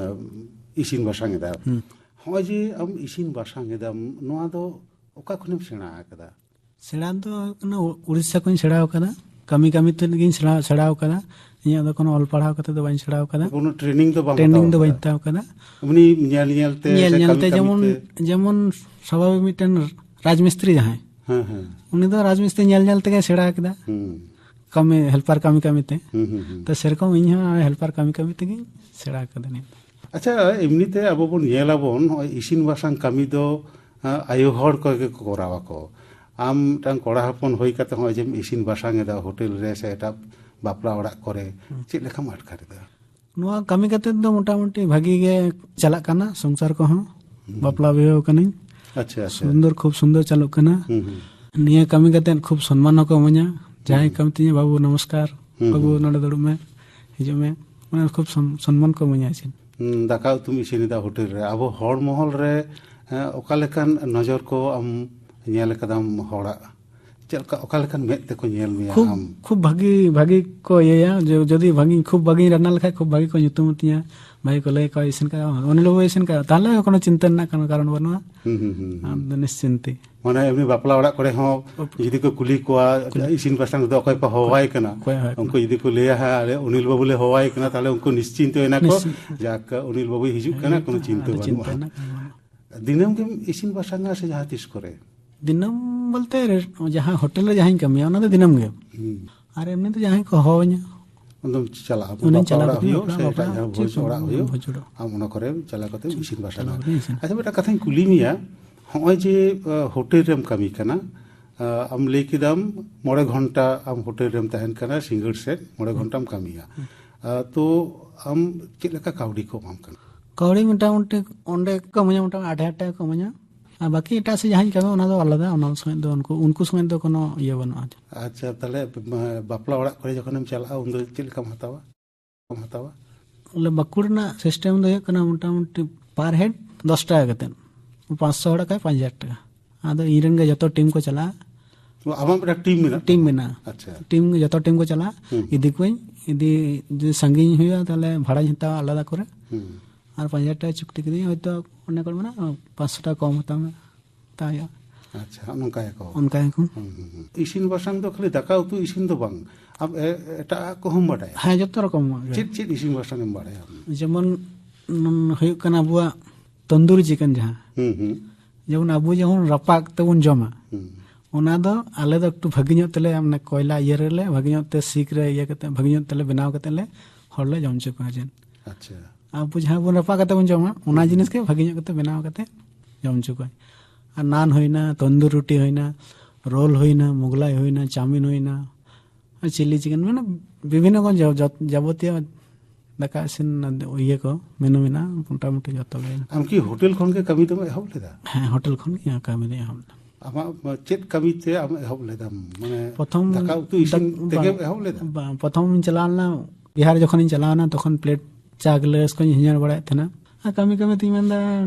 ᱤᱥᱤᱱ ᱵᱟᱥᱟᱝ ᱮᱫᱟ᱾ ᱦᱩᱸ᱾ ᱱᱚᱜᱼᱚᱭ ᱡᱮ ᱟᱢ ᱤᱥᱤᱱ ᱵᱟᱥᱟᱝ ᱮᱫᱟᱢ, ᱱᱚᱣᱟ ᱫᱚ ᱚᱠᱟ ᱠᱷᱚᱱᱮᱢ ᱥᱮᱬᱟ ᱟᱠᱟᱫᱟ? ᱥᱮᱬᱟ ᱫᱚ ᱦᱩᱭᱩᱜ ᱠᱟᱱᱟ ᱩ-, ᱩᱲᱤᱥᱥᱟ ᱠᱷᱚᱱᱤᱧ ᱥᱮᱬᱟ ᱟᱠᱟᱫᱟ᱾ ᱠᱟᱹᱢᱤ ᱠᱟᱹᱢᱤ ᱛᱮᱜᱤᱧ ᱥᱮᱬᱟ, ᱥᱮᱬᱟ ᱟᱠᱟᱫᱟ᱾ ᱤᱧᱟᱹᱜ ᱫᱚ ᱠᱳᱱᱳ ᱚᱞ ᱯᱟᱲᱦᱟᱣ ᱠᱟᱛᱮ ᱫᱚ ᱵᱟᱹᱧ ᱥᱮᱬᱟ ᱟᱠᱟᱫᱟ᱾ ᱠᱳᱱᱳ training ᱫᱚ ᱵᱟᱢ training ᱦᱟᱛᱟᱣ ᱫᱚ ᱵᱟᱹᱧ ᱟᱠᱟᱫᱟ? ᱦᱟᱛᱟᱣ ᱟᱠᱟᱫᱟ᱾ ᱮᱢᱱᱤ ᱧᱮᱞ ᱧᱮᱞ ᱛᱮ ᱧᱮᱞ ᱥᱮ ᱧᱮᱞ ᱠᱟᱹᱢᱤ ᱛᱮ, ᱠᱟᱹᱢᱤ ᱡᱮᱢᱚᱱ, ᱛᱮ? ᱡᱮᱢᱚᱱ ᱥᱟᱵᱷᱟᱵᱤᱠ ᱢᱤᱫᱴᱮᱱ ᱨᱟᱡᱽ ᱢᱤᱥᱛᱨᱤ ᱡᱟᱦᱟᱸᱭ, ᱦᱮᱸ, ᱦᱮᱸ᱾ ᱩᱱᱤ ᱫᱚ ᱨᱟᱡᱽ ᱢᱤᱥᱛᱨᱤ ᱧᱮᱞ ᱧᱮᱞ ᱛᱮᱜᱮ ᱥᱮᱬᱟ ᱟᱠᱟᱫᱟ᱾ ᱦᱩᱸ᱾ ᱠᱟᱹᱢᱤ, helper ᱠᱟᱹᱢᱤ ᱠᱟᱹᱢᱤ ᱛᱮ᱾ ᱦᱩᱸ, ᱦᱩᱸ, ᱦᱩᱸ᱾ ᱛᱚ ᱥᱮᱨᱚᱠᱚᱢ ᱤᱧ ᱦᱚᱸ helper ᱠᱟᱹᱢᱤ ᱠᱟᱹᱢᱤ ᱛᱮᱜᱮᱧ ᱥᱮᱬᱟ ᱟᱠᱟᱫᱟ ᱱᱤᱭᱟᱹ ᱫᱚ᱾ ᱟᱪᱪᱷᱟ, ᱮᱢᱱᱤ ᱛᱮ ᱟᱵᱚ ᱵᱚᱱ ᱧᱮᱞ ᱟᱵᱚᱱ, ᱱᱚᱜᱼᱚᱭ ᱤᱥᱤᱱ ᱵᱟᱥᱟᱝ ᱠᱟᱹᱢᱤ ᱫᱚ, ᱟ, ᱟᱭᱳ ᱦᱚᱲ ᱠᱚᱜᱮ ᱠᱚ ᱠᱚᱨᱟᱣ ᱟᱠᱚ᱾ ᱟᱢ ᱢᱤᱫᱴᱟᱝ ᱠᱚᱲᱟ ᱦᱚᱯᱚᱱ ᱦᱩᱭ ᱠᱟᱛᱮ ᱦᱚᱸᱜᱼᱚᱭ ᱡᱮᱢ ᱤᱥᱤᱱ ᱵᱟᱥᱟᱝ ᱮᱫᱟ ᱦᱳᱴᱮᱞ ᱨᱮ ᱥᱮ ᱮᱴᱟᱜ ᱵᱟᱯᱞᱟ ᱚᱲᱟᱜ ᱠᱚᱨᱮ, ᱦᱩᱸ᱾ ᱪᱮᱫ ᱞᱮᱠᱟᱢ ᱟᱴᱠᱟᱨ ᱮᱫᱟ? ᱱᱚᱣᱟ ᱠᱟᱹᱢᱤ ᱠᱟᱛᱮ ᱫᱚ ᱢᱚᱴᱟᱢᱩᱴᱤ ᱵᱷᱟᱜᱤ ᱜᱮ ᱪᱟᱞᱟᱜ ᱠᱟᱱᱟ ᱥᱚᱝᱥᱟᱨ ᱠᱚᱦᱚᱸ᱾ ᱦᱩᱸ᱾ ᱵᱟᱯᱞᱟ ᱵᱤᱦᱟᱹ ᱠᱟᱹᱱᱟᱹᱧ᱾ ᱟᱪᱪᱷᱟ, ᱟᱪᱪᱷᱟ᱾ ᱥᱩᱱᱫᱚᱨ, ᱠᱷᱩᱵ ᱥᱩᱱᱫᱚᱨ ᱪᱟᱞᱩᱜ ᱠᱟᱱᱟ᱾ ᱦᱩᱸ, ᱦᱩᱸ᱾ ᱱᱤᱭᱟᱹ ᱠᱟᱹᱢᱤ ᱠᱟᱛᱮ ᱠᱷᱩᱵ ᱥᱚᱱᱢᱟᱱ ᱦᱚᱸᱠᱚ ᱤᱢᱟᱹᱧᱟ᱾ ᱡᱟᱦᱟᱸᱭ ᱦᱩᱸ᱾ ᱠᱟᱹᱢᱤ ᱛᱤᱧᱟᱹ, "ᱵᱟᱹᱵᱩ ᱱᱚᱢᱚᱥᱠᱟᱨ, ᱦᱩᱸ, ᱵᱟᱹᱵᱩ ᱦᱩᱸ᱾ ᱱᱚᱰᱮ ᱫᱩᱲᱩᱵ ᱢᱮ, ᱦᱤᱡᱩᱜ ᱢᱮ", ᱢᱟᱱᱮ ᱠᱷᱩᱵ ᱥᱚᱱ-, ᱥᱚᱱᱢᱟᱱ ᱠᱚ ᱤᱢᱟᱹᱧᱟ ᱪᱮᱫ᱾ ᱦᱩᱸ, ᱫᱟᱠᱟ ᱩᱛᱩᱢ ᱤᱥᱤᱱ ᱮᱫᱟ ᱦᱳᱴᱮᱞ ᱨᱮ, ᱟᱵᱚ ᱦᱚᱲ ᱢᱚᱦᱚᱞ ᱨᱮ, ᱮᱸ, ᱚᱠᱟ ᱞᱮᱠᱟᱱ ᱱᱚᱡᱚᱨ ᱠᱚ ᱟᱢ ᱧᱮᱞ ᱟᱠᱟᱫᱟᱢ ᱦᱚᱲᱟᱜ? ᱪᱮᱫ ᱞᱮᱠᱟ, ᱚᱠᱟ ᱞᱮᱠᱟᱱ ᱢᱮᱫ ᱛᱮᱠᱚ ᱧᱮᱞ ᱢᱮᱭᱟ ᱠᱷᱩᱵ, ᱟᱢ? ᱠᱷᱩᱵ ᱵᱷᱟᱹᱜᱤ, ᱵᱷᱟᱹᱜᱤ ᱠᱚ ᱤᱭᱟᱹᱭᱟ᱾ ᱡᱚ-, ᱡᱩᱫᱤ ᱵᱷᱟᱹᱜᱤ, ᱠᱷᱩᱵ ᱵᱷᱟᱹᱜᱤᱧ ᱨᱟᱱᱱᱟ ᱞᱮᱠᱷᱟᱡ ᱠᱷᱩᱵ ᱵᱷᱟᱹᱜᱤ ᱠᱚ ᱧᱩᱛᱩᱢ ᱛᱤᱧᱟ, ᱵᱷᱟᱹᱜᱤ ᱠᱚ ᱞᱟᱹᱭ ᱠᱚᱣᱟ, "ᱤᱥᱤᱱ ᱠᱟᱜ ᱟᱢ, ᱩᱱᱤ ᱞᱚᱵᱚᱭ ᱤᱥᱤᱱ ᱠᱟᱜ", ᱛᱟᱦᱞᱮ ᱠᱳᱱᱳ ᱪᱤᱱᱛᱟᱹ ᱨᱮᱱᱟᱜ ᱠᱳᱱᱳ ᱠᱟᱨᱚᱱ ᱵᱟᱹᱱᱩᱜᱼᱟ᱾ ᱦᱩᱸ, ᱦᱩᱸ, ᱦᱩᱸ, ᱦᱩᱸ᱾ ᱟᱢ ᱫᱚ ᱱᱤᱥᱪᱤᱱᱛᱤ᱾ ᱢᱟᱱᱮ ᱮᱢᱱᱤ ᱵᱟᱯᱞᱟ ᱚᱲᱟᱜ ᱠᱚᱨᱮ ᱦᱚᱸ ᱩᱯ- ᱡᱩᱫᱤ ᱠᱚ ᱠᱩᱞᱤ ᱠᱚᱣᱟ, ᱠᱩᱞᱤ᱾ ᱤᱥᱤᱱ ᱵᱟᱥᱟᱝ ᱫᱚ ᱚᱠᱚᱭ ᱯᱮ ᱦᱚᱦᱚᱣᱟᱭ ᱠᱟᱱᱟ? ᱚᱠᱚᱭ ᱦᱚᱦᱚᱣᱟᱭ ᱠᱟᱱᱟ? ᱩᱱᱠᱩ ᱡᱩᱫᱤ ᱠᱚ ᱞᱟᱹᱭᱟ, "ᱦᱮᱸ, ᱟᱞᱮ ᱚᱱᱤᱞ ᱵᱟᱹᱵᱩ ᱞᱮ ᱦᱚᱦᱚᱣᱟᱭ ᱠᱟᱱᱟ", ᱛᱟᱦᱞᱮ ᱩᱱᱠᱩ ᱱᱤᱥᱪᱤᱱᱛᱚ ᱮᱱᱟ ᱠᱚ, ᱱᱤᱥᱪᱤᱱᱛᱚ᱾ "ᱡᱟᱠ, ᱚᱱᱤᱞ ᱵᱟᱹᱵᱩᱭ ᱦᱤᱡᱩᱜ ᱠᱟᱱᱟ, ᱦᱮᱸ, ᱠᱳᱱᱳ ᱪᱤᱱᱛᱟᱹ ᱟᱫᱚ ᱵᱟᱹᱱᱩᱜᱼᱟ"᱾ ᱪᱤᱱᱛᱟᱹ ᱨᱮᱱᱟᱜ ᱠᱟᱨᱚᱱ ᱵᱟᱹᱱᱩᱜᱼᱟ᱾ ᱫᱤᱱᱟᱹᱢ ᱜᱮᱢ ᱤᱥᱤᱱ ᱵᱟᱥᱟᱝᱟ ᱥᱮ ᱡᱟᱦᱟᱸ ᱛᱤᱥ ᱠᱚᱨᱮ? ᱫᱤᱱᱟᱹᱢ ᱵᱚᱞᱛᱮ ᱨᱮ-, ᱡᱟᱦᱟᱸ ᱦᱳᱴᱮᱞ ᱨᱮ ᱡᱟᱦᱟᱸᱧ ᱠᱟᱹᱢᱤᱭᱟ, ᱚᱱᱟ ᱫᱚ ᱫᱤᱱᱟᱹᱢ ᱜᱮ᱾ ᱦᱩᱸ᱾ ᱟᱨ ᱮᱢᱱᱤ ᱫᱚ ᱡᱟᱦᱟᱸᱭ ᱠᱚ ᱦᱚᱦᱚᱣᱟᱹᱧᱟ᱾ ᱩᱱᱫᱚᱢ ᱪᱟᱞᱟᱜᱼᱟ, ᱩᱱᱤᱧ ᱵᱟᱯᱞᱟ ᱪᱟᱞᱟᱣ ᱚᱲᱟᱜ ᱠᱟᱛᱮ ᱦᱩᱭᱩᱜ ᱵᱟᱯᱞᱟ, ᱥᱮ ᱵᱟᱯᱞᱟ ᱮᱴᱟᱜ ᱡᱟᱦᱟᱸ ᱪᱮᱫ ᱵᱷᱚᱡᱽ ᱠᱚ ᱚᱲᱟᱜ ᱦᱩᱭᱩᱜ, ᱵᱷᱚᱡᱽ ᱚᱲᱟᱜ᱾ ᱟᱢ ᱚᱱᱟ ᱠᱚᱨᱮ ᱪᱟᱞᱟᱣ ᱠᱟᱛᱮ ᱪᱮᱫ ᱤᱥᱤᱱ ᱵᱟᱥᱟᱝᱟ᱾ ᱪᱟᱞᱟᱣ ᱠᱟᱛᱮ ᱤᱥᱤᱱ᱾ ᱟᱪᱪᱷᱟ, ᱢᱤᱫᱴᱟᱝ ᱠᱟᱛᱷᱟᱧ ᱠᱩᱞᱤ ᱢᱮᱭᱟ, ᱦᱚᱸᱜᱼᱚᱭ ᱡᱮ, ᱟ, ᱦᱳᱴᱮᱞ ᱨᱮᱢ ᱠᱟᱹᱢᱤ ᱠᱟᱱᱟ, ᱟᱢ ᱞᱟᱹᱭ ᱠᱮᱫᱟᱢ ᱢᱚᱬᱮ ᱜᱷᱚᱱᱴᱟ ᱟᱢ ᱦᱳᱴᱮᱞ ᱨᱮᱢ ᱛᱟᱦᱮᱱ ᱠᱟᱱᱟ, ᱥᱤᱸᱜᱟᱹᱲ ᱥᱮᱫ ᱢᱚᱬᱮ ᱜᱷᱚᱱᱴᱟᱢ ᱠᱟᱹᱢᱤᱭᱟ᱾ ᱛᱚ ᱟᱢ ᱪᱮᱫ ᱞᱮᱠᱟ ᱠᱟᱹᱣᱰᱤ ᱠᱚ ᱮᱢᱟᱢ ᱠᱟᱱᱟ? ᱠᱟᱹᱣᱰᱤ ᱢᱚᱴᱟᱢᱩᱴᱤ ᱚᱸᱰᱮ ᱠᱚ ᱮᱢᱟᱹᱧᱟ, ᱢᱚᱴᱟᱢᱩᱴᱤ ᱟᱴ ᱦᱟᱡᱟᱨ ᱴᱟᱠᱟ ᱠᱚ ᱮᱢᱟᱹᱧᱟ᱾ ᱟᱨ ᱵᱟᱹᱠᱤ ᱮᱴᱟᱜ ᱥᱮᱫ ᱡᱟᱦᱟᱸᱧ ᱠᱟᱹᱢᱤᱭᱟ, ᱚᱱᱟ ᱫᱚ ᱟᱞᱟᱫᱟ, ᱚᱱᱟ ᱥᱚᱢᱚᱭ ᱫᱚ ᱩᱱᱠᱩ, ᱩᱱᱠᱩ ᱥᱚᱢᱚᱭ ᱫᱚ ᱠᱳᱱᱳ ᱤᱭᱟᱹ ᱵᱟᱹᱱᱩᱜᱼᱟ᱾ ᱟᱪᱪᱷᱟ, ᱛᱟᱦᱞᱮ ᱵᱟᱯᱞᱟ ᱚᱲᱟᱜ ᱠᱚᱨᱮ ᱡᱚᱠᱷᱚᱱᱮᱢ ᱪᱟᱞᱟᱜᱼᱟ, ᱩᱱᱫᱚ ᱪᱮᱫ ᱞᱮᱠᱟᱢ ᱦᱟᱛᱟᱣᱟ? ᱦᱟᱛᱟᱣᱟ? ᱵᱚᱞᱮ ᱵᱟᱸᱠᱩᱲ ᱨᱮᱱᱟᱜ ᱥᱤᱥᱴᱮᱢ ᱫᱚ ᱦᱩᱭᱩᱜ ᱠᱟᱱᱟ ᱢᱚᱴᱟᱢᱩᱴᱤ ᱯᱟᱨ ᱦᱮᱰ ᱫᱚᱥ ᱴᱟᱠᱟ ᱠᱟᱛᱮᱫ, ᱯᱟᱸᱪᱥᱚ ᱦᱚᱲ ᱠᱷᱟᱡ ᱯᱟᱸᱪ ᱦᱟᱡᱟᱨ ᱴᱟᱠᱟ᱾ ᱟᱫᱚ ᱤᱧ ᱨᱮᱱ ᱜᱮ ᱡᱚᱛᱚ ᱴᱤᱢ ᱠᱚ ᱪᱟᱞᱟᱜᱼᱟ᱾ ᱟᱢᱟᱜ ᱢᱤᱫᱴᱟᱝ ᱴᱤᱢ ᱢᱮᱱᱟᱜ ᱴᱤᱢ ᱛᱟᱢᱟ? ᱢᱮᱱᱟᱜᱼᱟ᱾ ᱟᱪᱪᱷᱟ᱾ ᱴᱤᱢ ᱜᱮ, ᱡᱚᱛᱚ ᱴᱤᱢ ᱠᱚ ᱪᱟᱞᱟᱜᱼᱟ᱾ ᱦᱩᱸ᱾ ᱤᱫᱤ ᱠᱚᱣᱟᱹᱧ, ᱤᱫᱤ ᱡᱩᱫᱤ ᱥᱟᱺᱜᱤᱧ ᱦᱩᱭᱩᱜᱼᱟ, ᱛᱟᱦᱞᱮ ᱵᱷᱟᱲᱟᱧ ᱦᱟᱛᱟᱣᱟ ᱟᱞᱟᱫᱟ ᱠᱚᱨᱮ᱾ ᱦᱩᱸ᱾ ᱟᱨ ᱯᱟᱸᱪ ᱦᱟᱡᱟᱨ ᱴᱟᱠᱟ ᱪᱩᱠᱛᱤ ᱠᱤᱫᱤᱧ, ᱦᱚᱭᱛᱳ ᱚᱱᱮ ᱠᱚ ᱢᱮᱱᱟ ᱯᱟᱸᱪᱥᱚ ᱴᱟᱠᱟ ᱠᱚᱢ ᱦᱟᱛᱟᱣ ᱢᱮ, ᱦᱟᱛᱟᱣ ᱦᱩᱭᱩᱜᱼᱟ᱾ ᱟᱪᱪᱷᱟ, ᱱᱚᱝᱠᱟ ᱜᱮᱠᱚ᱾ ᱚᱱᱠᱟ ᱜᱮᱠᱚ᱾ ᱦᱩᱸ, ᱦᱩᱸ, ᱦᱩᱸ᱾ ᱤᱥᱤᱱ ᱵᱟᱥᱟᱝ ᱫᱚ ᱠᱷᱟᱹᱞᱤ ᱫᱟᱠᱟ ᱩᱛᱩ ᱤᱥᱤᱱ ᱫᱚ ᱵᱟᱝ, ᱟᱢ ᱮ-, ᱮᱴᱟᱜ ᱠᱚᱦᱚᱸᱢ ᱵᱟᱰᱟᱭᱟ? ᱦᱮᱸ, ᱡᱚᱛᱚ ᱨᱚᱠᱚᱢᱟᱜ ᱜᱮ᱾ ᱪᱮᱫ ᱪᱮᱫ ᱤᱥᱤᱱ ᱵᱟᱥᱟᱝ ᱮᱢ ᱵᱟᱲᱟᱭᱟ ᱟᱢ? ᱡᱮᱢᱚᱱ, ᱩᱸ, ᱦᱩᱭᱩᱜ ᱠᱟᱱᱟ ᱟᱵᱚᱣᱟᱜ ᱛᱚᱱᱫᱩᱨᱤ ᱪᱤᱠᱮᱱ ᱡᱟᱦᱟᱸ᱾ ᱦᱩᱸ, ᱦᱩᱸ᱾ ᱡᱮᱢᱚᱱ ᱟᱵᱚ ᱡᱮᱢᱚᱱ ᱨᱟᱯᱟᱜ ᱠᱟᱛᱮ ᱵᱚᱱ ᱡᱚᱢᱟ, ᱦᱩᱸ᱾ ᱚᱱᱟ ᱫᱚ ᱟᱞᱮ ᱫᱚ ᱮᱠᱴᱩ ᱵᱷᱟᱹᱜᱤ ᱧᱚᱜ ᱛᱮᱞᱮ, ᱢᱟᱱᱮ ᱠᱚᱭᱞᱟ ᱤᱭᱟᱹ ᱨᱮᱞᱮ ᱵᱷᱟᱹᱜᱤ ᱧᱚᱜ ᱛᱮ ᱥᱤᱠ ᱨᱮ ᱤᱭᱟᱹ ᱠᱟᱛᱮ, ᱵᱷᱟᱹᱜᱤ ᱧᱚᱜ ᱛᱮᱞᱮ ᱵᱮᱱᱟᱣ ᱠᱟᱛᱮ ᱞᱮ ᱦᱚᱲ ᱞᱮ ᱡᱚᱢ ᱦᱚᱪᱚ ᱠᱚᱣᱟ᱾ ᱡᱮ ᱟᱪᱪᱷᱟ᱾ ᱟᱵᱚ ᱡᱟᱦᱟᱸ ᱵᱚᱱ ᱨᱟᱯᱟᱜ ᱠᱟᱛᱮ ᱵᱚᱱ ᱡᱚᱢᱟ, ᱚᱱᱟ ᱦᱩᱸ᱾ ᱡᱤᱱᱤᱥ ᱜᱮ ᱵᱷᱟᱹᱜᱤ ᱧᱚᱜ ᱠᱟᱛᱮ ᱵᱮᱱᱟᱣ ᱠᱟᱛᱮ ᱡᱚᱢ ᱦᱚᱪᱚ ᱠᱚᱣᱟ᱾ ᱟᱨ ᱱᱟᱱ ᱦᱩᱭᱱᱟ, ᱛᱚᱱᱫᱩᱨ ᱨᱩᱴᱤ ᱦᱩᱭᱱᱟ, ᱨᱳᱞ ᱦᱩᱭᱱᱟ, ᱢᱳᱜᱽᱞᱟᱭ ᱦᱩᱭᱱᱟ, ᱪᱟᱣᱢᱤᱱ ᱦᱩᱭᱱᱟ, ᱟᱨ ᱪᱤᱞᱤ ᱪᱤᱠᱮᱱ, ᱢᱟᱱᱮ ᱵᱤᱵᱷᱤᱱᱱᱚ ᱨᱚᱠᱚᱢ ᱡᱟ-, ᱡᱟ-, ᱡᱟᱵᱚᱛᱤᱭᱚ ᱫᱟᱠᱟ ᱤᱥᱤᱱ ᱤᱭᱟᱹ ᱠᱚ ᱢᱮᱱᱩ ᱢᱮᱱᱟᱜᱼᱟ, ᱢᱚᱴᱟᱢᱩᱴᱤ ᱡᱚᱛᱚ ᱜᱮ᱾ ᱟᱢ ᱠᱤ ᱦᱳᱴᱮᱞ ᱠᱷᱚᱱ ᱜᱮ ᱠᱟᱹᱢᱤ ᱫᱚᱢ ᱮᱦᱚᱵ ᱞᱮᱫᱟ? ᱦᱮᱸ, ᱦᱳᱴᱮᱞ ᱠᱷᱚᱱ ᱜᱮ ᱠᱟᱹᱢᱤ ᱫᱚᱧ ᱮᱦᱚᱵ ᱞᱮᱫᱟ᱾ ᱟᱢᱟᱜ ᱪᱮᱫ ᱠᱟᱹᱢᱤ ᱛᱮ ᱟᱢ ᱮᱦᱚᱵ ᱞᱮᱫᱟᱢ? ᱢᱟᱱᱮ ᱯᱨᱚᱛᱷᱚᱢ ᱫᱟᱠᱟ ᱩᱛᱩ ᱤᱥᱤᱱ ᱫᱟᱠ-, ᱛᱮᱜᱮᱢ ᱵᱟᱝ, ᱮᱦᱚᱵ ᱞᱮᱫᱟ? ᱵᱟᱝ, ᱯᱨᱚᱛᱷᱚᱢ ᱤᱧ ᱪᱟᱞᱟᱣ ᱞᱮᱱᱟ, ᱵᱤᱦᱟᱨ ᱡᱚᱠᱷᱚᱱᱤᱧ ᱪᱟᱞᱟᱣ ᱮᱱᱟ, ᱛᱚᱠᱷᱚᱱ ᱯᱞᱮᱴ ᱪᱟ ᱜᱞᱟᱥ ᱠᱚᱧ ᱦᱤᱧᱦᱟᱹᱲ ᱵᱟᱲᱟᱭᱮᱫ ᱛᱟᱦᱮᱱᱟ᱾ ᱟᱨ ᱠᱟᱹᱢᱤ ᱠᱟᱹᱢᱤ ᱛᱤᱧ ᱢᱮᱱᱫᱟ,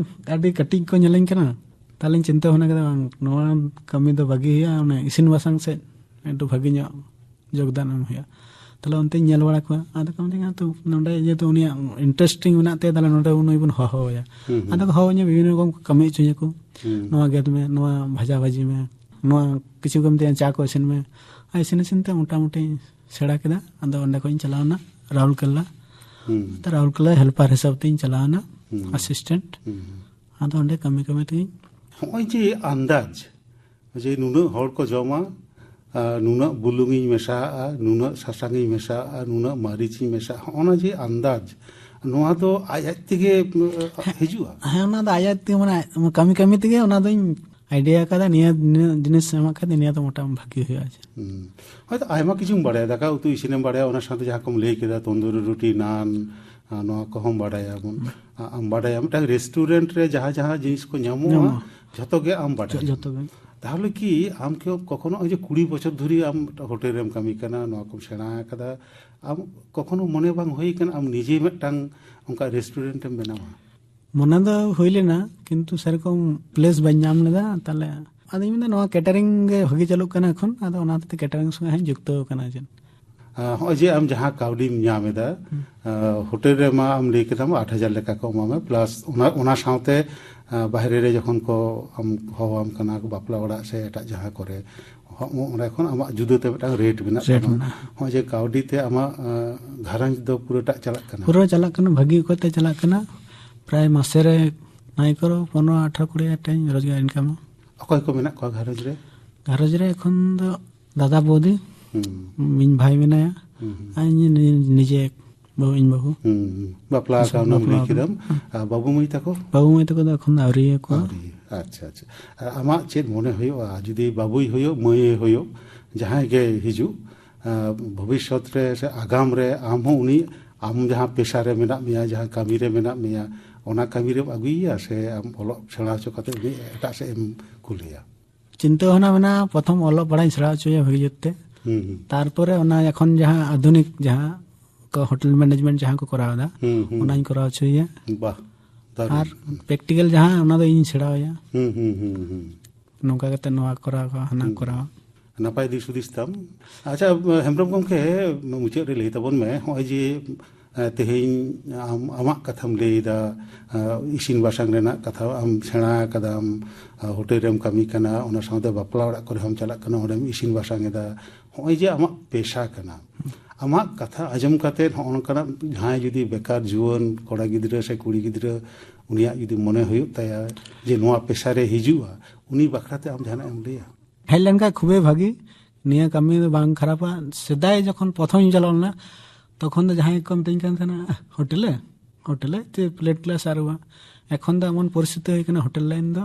ᱟᱹᱰᱤ ᱠᱟᱹᱴᱤᱡ ᱠᱚ ᱧᱮᱞᱤᱧ ᱠᱟᱱᱟ᱾ ᱛᱟᱦᱞᱮᱧ ᱪᱤᱱᱛᱟᱹ ᱵᱷᱟᱵᱽᱱᱟ ᱠᱮᱫᱟ, ᱵᱟᱝ, ᱱᱚᱣᱟ ᱠᱟᱹᱢᱤ ᱫᱚ ᱵᱷᱟᱹᱜᱤ ᱦᱩᱭᱩᱜᱼᱟ, ᱚᱱᱮ ᱤᱥᱤᱱ ᱵᱟᱥᱟᱝ ᱥᱮᱫ ᱮᱠᱴᱩ ᱵᱷᱟᱹᱜᱤ ᱧᱚᱜ ᱡᱳᱜᱽᱫᱟᱱ ᱮᱢ ᱦᱩᱭᱩᱜᱼᱟ᱾ ᱛᱟᱦᱞᱮ ᱚᱱᱛᱮᱧ ᱧᱮᱞ ᱵᱟᱲᱟ ᱠᱚᱣᱟ᱾ ᱟᱫᱚ ᱠᱚ ᱢᱤᱛᱟᱹᱧᱟ, "ᱛᱚ ᱱᱚᱰᱮ ᱡᱮᱦᱮᱛᱩ ᱩᱱᱤᱭᱟᱜ ᱤᱱᱴᱟᱨᱮᱥᱴᱤᱝ ᱢᱮᱱᱟᱜ ᱛᱟᱭᱟ, ᱛᱟᱦᱞᱮ ᱱᱚᱰᱮ ᱩᱱᱤ ᱵᱚᱱ ᱦᱚᱦᱚ ᱟᱭᱟ᱾" ᱦᱩᱸ, ᱦᱩᱸ᱾ ᱟᱫᱚ ᱠᱚ ᱦᱚᱦᱚ ᱟᱹᱧᱟ, ᱵᱤᱵᱷᱤᱱᱱᱚ ᱨᱚᱠᱚᱢ ᱠᱚ ᱠᱟᱹᱢᱤ ᱦᱚᱪᱚᱧᱟᱠᱚ᱾ ᱦᱩᱸ᱾ "ᱱᱚᱣᱟ ᱜᱮᱫ ᱢᱮ, ᱱᱚᱣᱟ ᱵᱷᱟᱡᱟ ᱵᱷᱟᱹᱡᱤ ᱢᱮ, ᱱᱚᱣᱟ ᱠᱤᱪᱷᱩ ᱠᱚ ᱢᱤᱛᱟᱹᱧᱟ, ᱪᱟ ᱠᱚ ᱤᱥᱤᱱ ᱢᱮ᱾" ᱟᱨ ᱤᱥᱤᱱ ᱤᱥᱤᱱ ᱛᱮ ᱢᱚᱴᱟᱢᱩᱴᱤ ᱥᱮᱬᱟ ᱠᱮᱫᱟ᱾ ᱟᱫᱚ ᱚᱸᱰᱮ ᱠᱷᱚᱱᱤᱧ ᱪᱟᱞᱟᱣᱱᱟ ᱨᱟᱦᱩᱞ ᱠᱮᱞᱞᱟ᱾ ᱦᱩᱸ᱾ ᱛᱚ ᱨᱟᱦᱩᱞ ᱠᱮᱞᱞᱟ ᱦᱮᱞᱯᱟᱨ ᱦᱤᱥᱟᱹᱵ ᱛᱤᱧ ᱪᱟᱞᱟᱣᱱᱟ, ᱦᱩᱸ᱾ ᱮᱥᱤᱥᱴᱮᱱᱴ᱾ ᱦᱩᱸ᱾ ᱟᱫᱚ ᱚᱸᱰᱮ ᱠᱟᱹᱢᱤ ᱠᱟᱹᱢᱤ ᱛᱮᱜᱮᱧ ᱦᱚᱸᱜᱼᱚᱭ ᱡᱮ ᱟᱱᱫᱟᱡᱽ, ᱡᱮ ᱱᱩᱱᱟᱹᱜ ᱦᱚᱲ ᱠᱚ ᱡᱚᱢᱟ, ᱟᱨ ᱱᱩᱱᱟᱹᱜ ᱵᱩᱞᱩᱝ ᱤᱧ ᱢᱮᱥᱟᱣᱟᱜᱼᱟ, ᱱᱩᱱᱟᱹᱜ ᱥᱟᱥᱟᱝ ᱤᱧ ᱢᱮᱥᱟᱣᱟᱜᱼᱟ, ᱱᱩᱱᱟᱹᱜ ᱢᱟᱹᱨᱤᱪ ᱤᱧ ᱢᱮᱥᱟᱣᱟᱜᱼᱟ, ᱦᱚᱸᱜᱼᱚ ᱱᱟ ᱡᱮ ᱟᱱᱫᱟᱡᱽ, ᱱᱚᱣᱟ ᱫᱚ ᱟᱡ ᱟᱡ ᱛᱮᱜᱮ, ᱩᱸ, ᱦᱤᱡᱩᱜᱼᱟ? ᱦᱮᱸ, ᱚᱱᱟ ᱫᱚ ᱟᱡ ᱟᱡ ᱛᱮᱜᱮ, ᱢᱟᱱᱮ ᱠᱟᱹᱢᱤ ᱠᱟᱹᱢᱤ ᱛᱮᱜᱮ ᱚᱱᱟ ᱫᱚᱧ ᱟᱭᱰᱤᱭᱟ ᱟᱠᱟᱫᱟ, ᱱᱤᱭᱟᱹ ᱱᱤᱭᱟᱹ ᱡᱤᱱᱤᱥ ᱮᱢᱟᱜ ᱠᱷᱟᱱ ᱱᱤᱭᱟᱹ ᱫᱚ ᱢᱚᱴᱟᱢᱩᱴᱤ ᱵᱷᱟᱹᱜᱤ ᱦᱩᱭᱩᱜᱼᱟ᱾ ᱟᱪᱪᱷᱟ᱾ ᱦᱩᱸ᱾ ᱦᱚᱭᱛᱳ ᱟᱭᱢᱟ ᱠᱤᱪᱷᱩᱢ ᱵᱟᱲᱟᱭᱟ, ᱫᱟᱠᱟ ᱩᱛᱩ ᱤᱥᱤᱱᱮᱢ ᱵᱟᱲᱟᱭᱟ, ᱚᱱᱟ ᱥᱟᱶᱛᱮ ᱡᱟᱦᱟᱸ ᱠᱚᱢ ᱞᱟᱹᱭ ᱠᱮᱫᱟ ᱛᱚᱱᱫᱩᱨᱤ ᱨᱩᱴᱤ, ᱱᱟᱱ, ᱟᱨ ᱱᱚᱣᱟ ᱠᱚᱦᱚᱸᱢ ᱵᱟᱲᱟᱭᱟ᱾ ᱵᱚᱱ ᱟᱢ ᱵᱟᱰᱟᱭᱟ ᱢᱤᱫᱴᱟᱝ ᱨᱮᱥᱴᱩᱨᱮᱱᱴ ᱨᱮ ᱡᱟᱦᱟᱸ ᱡᱟᱦᱟᱸ ᱡᱤᱱᱤᱥ ᱠᱚ ᱧᱟᱢᱚᱜᱼᱟ, ᱧᱟᱢᱚᱜᱼᱟ᱾ ᱡᱷᱚᱛᱚ ᱜᱮ ᱟᱢ ᱵᱟᱰᱟᱭᱟ᱾ ᱡᱷᱚᱛᱚ ᱜᱮ᱾ ᱛᱟᱦᱚᱞᱮ ᱠᱤ ᱟᱢ ᱠᱤ ᱠᱚᱠᱷᱚᱱᱳ ᱱᱚᱜᱼᱚᱭ ᱡᱮ ᱠᱩᱲᱤ ᱵᱚᱪᱷᱚᱨ ᱫᱷᱩᱨᱤ ᱟᱢ ᱦᱳᱴᱮᱞ ᱨᱮᱢ ᱠᱟᱹᱢᱤ ᱠᱟᱱᱟ, ᱱᱚᱣᱟ ᱠᱚᱢ ᱥᱮᱬᱟ ᱟᱠᱟᱫᱟ, ᱟᱢ ᱠᱚᱠᱷᱚᱱᱳ ᱢᱚᱱᱮ ᱵᱟᱝ ᱦᱩᱭ ᱠᱟᱱᱟ ᱟᱢ ᱱᱤᱡᱮ ᱢᱤᱫᱴᱟᱝ ᱚᱱᱠᱟ ᱨᱮᱥᱴᱩᱨᱮᱱᱴ ᱮᱢ ᱵᱮᱱᱟᱣᱟ? ᱢᱚᱱᱮ ᱫᱚ ᱦᱩᱭ ᱞᱮᱱᱟ, ᱠᱤᱱᱛᱩ ᱥᱮᱨᱚᱠᱚᱢ ᱯᱞᱮᱥ ᱵᱟᱹᱧ ᱧᱟᱢ ᱞᱮᱫᱟ᱾ ᱛᱟᱦᱚᱞᱮ ᱟᱫᱚᱧ ᱢᱮᱱᱫᱟ ᱱᱚᱣᱟ ᱠᱮᱴᱟᱨᱤᱝ ᱜᱮ ᱵᱷᱟᱜᱤ ᱪᱟᱹᱞᱩᱜ ᱠᱟᱱᱟ ᱮᱠᱷᱚᱱ, ᱟᱫᱚ ᱚᱱᱟ ᱦᱚᱛᱮᱡ ᱛᱮ ᱠᱮᱴᱟᱨᱤᱝ ᱥᱚᱸᱜᱮ ᱦᱚᱸᱧ ᱡᱩᱠᱛᱚ ᱟᱠᱟᱱᱟ᱾ ᱪᱮᱫ ᱟᱸ, ᱦᱚᱸᱜᱼᱚᱭ ᱡᱮ ᱟᱢ ᱡᱟᱦᱟᱸ ᱠᱟᱹᱣᱰᱤᱢ ᱧᱟᱢ ᱮᱫᱟ, ᱟᱸ, ᱦᱳᱴᱮᱞ ᱨᱮᱢᱟ ᱟᱢ ᱞᱟᱹᱭ ᱠᱮᱫᱟᱢ ᱟᱴ ᱦᱟᱡᱟᱨ ᱞᱮᱠᱟ ᱠᱚ ᱮᱢᱟᱢᱟ, ᱯᱞᱟᱥ ᱚᱱᱟ, ᱚᱱᱟ ᱥᱟᱶᱛᱮ, ᱟᱸ, ᱵᱟᱦᱨᱮ ᱨᱮ ᱡᱚᱠᱷᱚᱱ ᱠᱚ ᱟᱢ ᱦᱚᱦᱚᱣᱟᱢ ᱠᱟᱱᱟ ᱵᱟᱯᱞᱟ ᱚᱲᱟᱜ ᱥᱮ ᱮᱴᱟᱜ ᱡᱟᱦᱟᱸ ᱠᱚᱨᱮ, ᱦᱚᱸ, ᱚᱸᱰᱮ ᱠᱷᱚᱱ ᱟᱢᱟᱜ ᱡᱩᱫᱟᱹᱛᱮ ᱢᱤᱫᱴᱟᱝ ᱨᱮᱴ ᱢᱮᱱᱟᱜ ᱨᱮᱴ ᱛᱟᱢᱟ᱾ ᱢᱮᱱᱟᱜᱼᱟ᱾ ᱦᱚᱸᱜᱼᱚᱭ ᱡᱮ ᱠᱟᱹᱣᱰᱤ ᱛᱮ ᱟᱢᱟᱜ, ᱟᱸ, ᱜᱷᱟᱨᱚᱸᱡᱽ ᱫᱚ ᱯᱩᱨᱟᱹᱴᱟᱜ ᱪᱟᱞᱟᱜ ᱠᱟᱱᱟ? ᱯᱩᱨᱟᱹ ᱪᱟᱞᱟᱜ ᱠᱟᱱᱟ, ᱵᱷᱟᱹᱜᱤ ᱚᱠᱚᱡ ᱛᱮ ᱪᱟᱞᱟᱜ ᱠᱟᱱᱟ᱾ ᱯᱨᱟᱭ ᱢᱟᱥᱮ ᱨᱮ ᱱᱟᱭ ᱠᱚᱨᱚ ᱯᱚᱱᱨᱚ, ᱟᱴᱷᱨᱚ, ᱠᱩᱲᱤ ᱦᱟᱡᱟᱨ ᱴᱟᱠᱟᱧ ᱨᱳᱡᱽᱜᱟᱨ ᱤᱱᱠᱟᱢᱟ᱾ ᱚᱠᱚᱭ ᱠᱚ ᱢᱮᱱᱟᱜ ᱠᱚᱣᱟ ᱜᱷᱟᱨᱚᱸᱡᱽ ᱨᱮ? ᱜᱷᱟᱨᱚᱸᱡᱽ ᱨᱮ ᱮᱠᱷᱚᱱ ᱫᱚ ᱫᱟᱫᱟ ᱵᱳᱫᱤ, ᱦᱩᱸ᱾ ᱤᱧ ᱵᱷᱟᱭ ᱢᱮᱱᱟᱭᱟ, ᱦᱩᱸ, ᱦᱩᱸ᱾ ᱟᱨ ᱤᱧ ᱱᱤ-, ᱱᱤᱡᱮ ᱵᱟᱹᱦᱩ, ᱤᱧ ᱵᱟᱹᱦᱩ᱾ ᱦᱩᱸ, ᱦᱩᱸ᱾ ᱵᱟᱯᱞᱟ ᱟᱠᱟᱱᱟᱢ ᱞᱟᱹᱭ ᱵᱟᱯᱞᱟ ᱠᱮᱫᱟᱢ᱾ ᱟᱠᱟᱱᱟ᱾ ᱟᱨ ᱵᱟᱹᱵᱩ ᱢᱟᱹᱭ ᱛᱟᱠᱚ? ᱵᱟᱹᱵᱩ ᱢᱟᱹᱭ ᱛᱟᱠᱚ ᱫᱚ ᱮᱠᱷᱚᱱ ᱫᱚ ᱟᱹᱣᱨᱤᱭᱟᱠᱚᱣᱟ᱾ ᱟᱹᱣᱨᱤ᱾ ᱟᱪᱪᱷᱟ, ᱟᱪᱪᱷᱟ᱾ ᱟᱨ ᱟᱢᱟᱜ ᱪᱮᱫ ᱢᱚᱱᱮ ᱦᱩᱭᱩᱜᱼᱟ, ᱡᱩᱫᱤ ᱵᱟᱹᱵᱩᱭ ᱦᱩᱭᱩᱜ, ᱢᱟᱹᱭᱮ ᱦᱩᱭᱩᱜ, ᱡᱟᱦᱟᱸᱭ ᱜᱮ ᱦᱤᱡᱩᱜ, ᱟᱸ, ᱵᱷᱚᱵᱤᱥᱥᱚᱛ ᱨᱮ ᱥᱮ ᱟᱜᱟᱢ ᱨᱮ ᱟᱢ ᱦᱚᱸ ᱩᱱᱤ, ᱟᱢ ᱡᱟᱦᱟᱸ ᱯᱮᱥᱟ ᱨᱮ ᱢᱮᱱᱟᱜ ᱢᱮᱭᱟ, ᱡᱟᱦᱟᱸ ᱠᱟᱹᱢᱤ ᱨᱮ ᱢᱮᱱᱟᱜ ᱢᱮᱭᱟ, ᱚᱱᱟ ᱠᱟᱹᱢᱤ ᱨᱮᱢ ᱟᱹᱜᱩᱭᱮᱭᱟ ᱥᱮ ᱟᱢ ᱚᱞᱚᱜ ᱥᱮᱬᱟ ᱦᱚᱪᱚ ᱠᱟᱛᱮ ᱩᱱᱤ ᱮᱴᱟᱜ ᱥᱮᱫ ᱮᱢ ᱠᱩᱞᱮᱭᱟ? ᱪᱤᱱᱛᱟᱹ ᱵᱷᱟᱵᱽᱱᱟ ᱢᱮᱱᱟᱜᱼᱟ, ᱯᱨᱚᱛᱷᱚᱢ ᱚᱞᱚᱜ ᱯᱟᱲᱦᱟᱜ ᱤᱧ ᱥᱮᱬᱟ ᱦᱚᱪᱚᱭᱟ ᱵᱷᱟᱹᱜᱤ ᱡᱩᱛ ᱛᱮ᱾ ᱦᱩᱸ, ᱦᱩᱸ᱾ ᱛᱟᱨᱯᱚᱨᱮ ᱚᱱᱟ ᱮᱠᱷᱚᱱ ᱡᱟᱦᱟᱸ ᱟᱫᱷᱩᱱᱤᱠ ᱡᱟᱦᱟᱸ ᱠᱚ ᱦᱳᱴᱮᱞ ᱢᱮᱱᱮᱡᱽᱢᱮᱱᱴ ᱡᱟᱦᱟᱸ ᱠᱚ ᱠᱚᱨᱟᱣ ᱮᱫᱟ, ᱦᱩᱸ, ᱦᱩᱸ᱾ ᱚᱱᱟᱧ ᱠᱚᱨᱟᱣ ᱦᱚᱪᱚᱭᱮᱭᱟ᱾ ᱵᱟᱦ, ᱫᱟᱨᱩᱱ᱾ ᱟᱨ ᱯᱨᱮᱠᱴᱤᱠᱮᱞ ᱡᱟᱦᱟᱸ, ᱚᱱᱟ ᱫᱚ ᱤᱧ ᱥᱮᱬᱟᱣᱟᱭᱟ᱾ ᱦᱩᱸ, ᱦᱩᱸ, ᱦᱩᱸ, ᱦᱩᱸ᱾ ᱱᱚᱝᱠᱟ ᱠᱟᱛᱮ ᱱᱚᱣᱟ ᱠᱚᱨᱟᱣ, ᱦᱟᱱᱟ ᱠᱚᱨᱟᱣ᱾ ᱱᱟᱯᱟᱭ ᱫᱤᱥ ᱦᱩᱫᱤᱥ ᱛᱟᱢ᱾ ᱟᱪᱪᱷᱟ, ᱦᱮᱢᱵᱨᱚᱢ ᱜᱚᱢᱠᱮ, ᱢᱩᱪᱟᱹᱫ ᱨᱮ ᱞᱟᱹᱭ ᱛᱟᱵᱚᱱ ᱢᱮ, ᱦᱚᱸᱜᱼᱚᱭ ᱡᱮ, ᱮ, ᱛᱮᱦᱮᱧ ᱟᱢ ᱟᱢᱟᱜ ᱠᱟᱛᱷᱟᱢ ᱞᱟᱹᱭ ᱮᱫᱟ, ᱮ, ᱤᱥᱤᱱ ᱵᱟᱥᱟᱝ ᱨᱮᱱᱟᱜ ᱠᱟᱛᱷᱟ ᱟᱢ ᱥᱮᱬᱟ ᱟᱠᱟᱫᱟᱢ, ᱮ, ᱦᱳᱴᱮᱞ ᱨᱮᱢ ᱠᱟᱹᱢᱤ ᱠᱟᱱᱟ, ᱚᱱᱟ ᱥᱟᱶᱛᱮ ᱵᱟᱯᱞᱟ ᱚᱲᱟᱜ ᱠᱚᱨᱮ ᱦᱚᱸᱢ ᱪᱟᱞᱟᱜ ᱠᱟᱱᱟ, ᱚᱸᱰᱮᱢ ᱤᱥᱤᱱ ᱵᱟᱥᱟᱝ ᱮᱫᱟ, ᱦᱚᱸᱜᱼᱚᱭ ᱡᱮ ᱟᱢᱟᱜ ᱯᱮᱥᱟ ᱠᱟᱱᱟ, ᱟᱢᱟᱜ ᱠᱟᱛᱷᱟ ᱟᱸᱡᱚᱢ ᱠᱟᱛᱮ ᱦᱚᱸᱜᱼᱚ ᱱᱚᱝᱠᱟᱱᱟᱜ ᱡᱟᱦᱟᱸᱭ ᱡᱩᱫᱤ ᱵᱮᱠᱟᱨ ᱡᱩᱣᱟᱹᱱ ᱠᱚᱲᱟ ᱜᱤᱫᱽᱨᱟᱹ ᱥᱮ ᱠᱩᱲᱤ ᱜᱤᱫᱽᱨᱟᱹ ᱩᱱᱤᱭᱟᱜ ᱡᱩᱫᱤ ᱢᱚᱱᱮ ᱦᱩᱭᱩᱜ ᱛᱟᱭᱟ ᱡᱮ ᱱᱚᱣᱟ ᱯᱮᱥᱟ ᱨᱮ ᱦᱤᱡᱩᱜᱼᱟ, ᱩᱱᱤ ᱵᱟᱠᱷᱨᱟ ᱛᱮ ᱟᱢ ᱡᱟᱦᱟᱱᱟᱜ ᱮᱢ ᱞᱟᱹᱭᱟ? ᱦᱮᱡ ᱞᱮᱱᱠᱷᱟᱱ ᱠᱷᱩᱵᱮ ᱵᱷᱟᱹᱜᱤ, ᱱᱤᱭᱟᱹ ᱠᱟᱹᱢᱤ ᱫᱚ ᱵᱟᱝ ᱠᱷᱟᱨᱟᱯᱟ᱾ ᱥᱮᱫᱟᱭ ᱡᱚᱠᱷᱚᱱ ᱯᱨᱚᱛᱷᱚᱢᱤᱧ ᱪᱟᱞᱟᱣ ᱞᱮᱱᱟ, ᱛᱚᱠᱷᱚᱱ ᱫᱚ ᱡᱟᱦᱟᱸᱭ ᱠᱚ ᱢᱤᱛᱟᱹᱧ ᱠᱟᱱ ᱛᱟᱦᱮᱱᱟ, "ᱦᱳᱴᱮᱞ ᱮ, ᱦᱳᱴᱮᱞ ᱮ, ᱪᱮᱫ ᱯᱞᱮᱴ ᱜᱞᱟᱥ ᱟᱹᱨᱩᱵᱟ?" ᱮᱠᱷᱚᱱ ᱫᱚ ᱮᱢᱚᱱ ᱯᱚᱨᱤᱥᱛᱷᱤᱛᱤ ᱦᱩᱭ ᱠᱟᱱᱟ, ᱦᱳᱴᱮᱞ ᱞᱟᱭᱤᱱ ᱫᱚ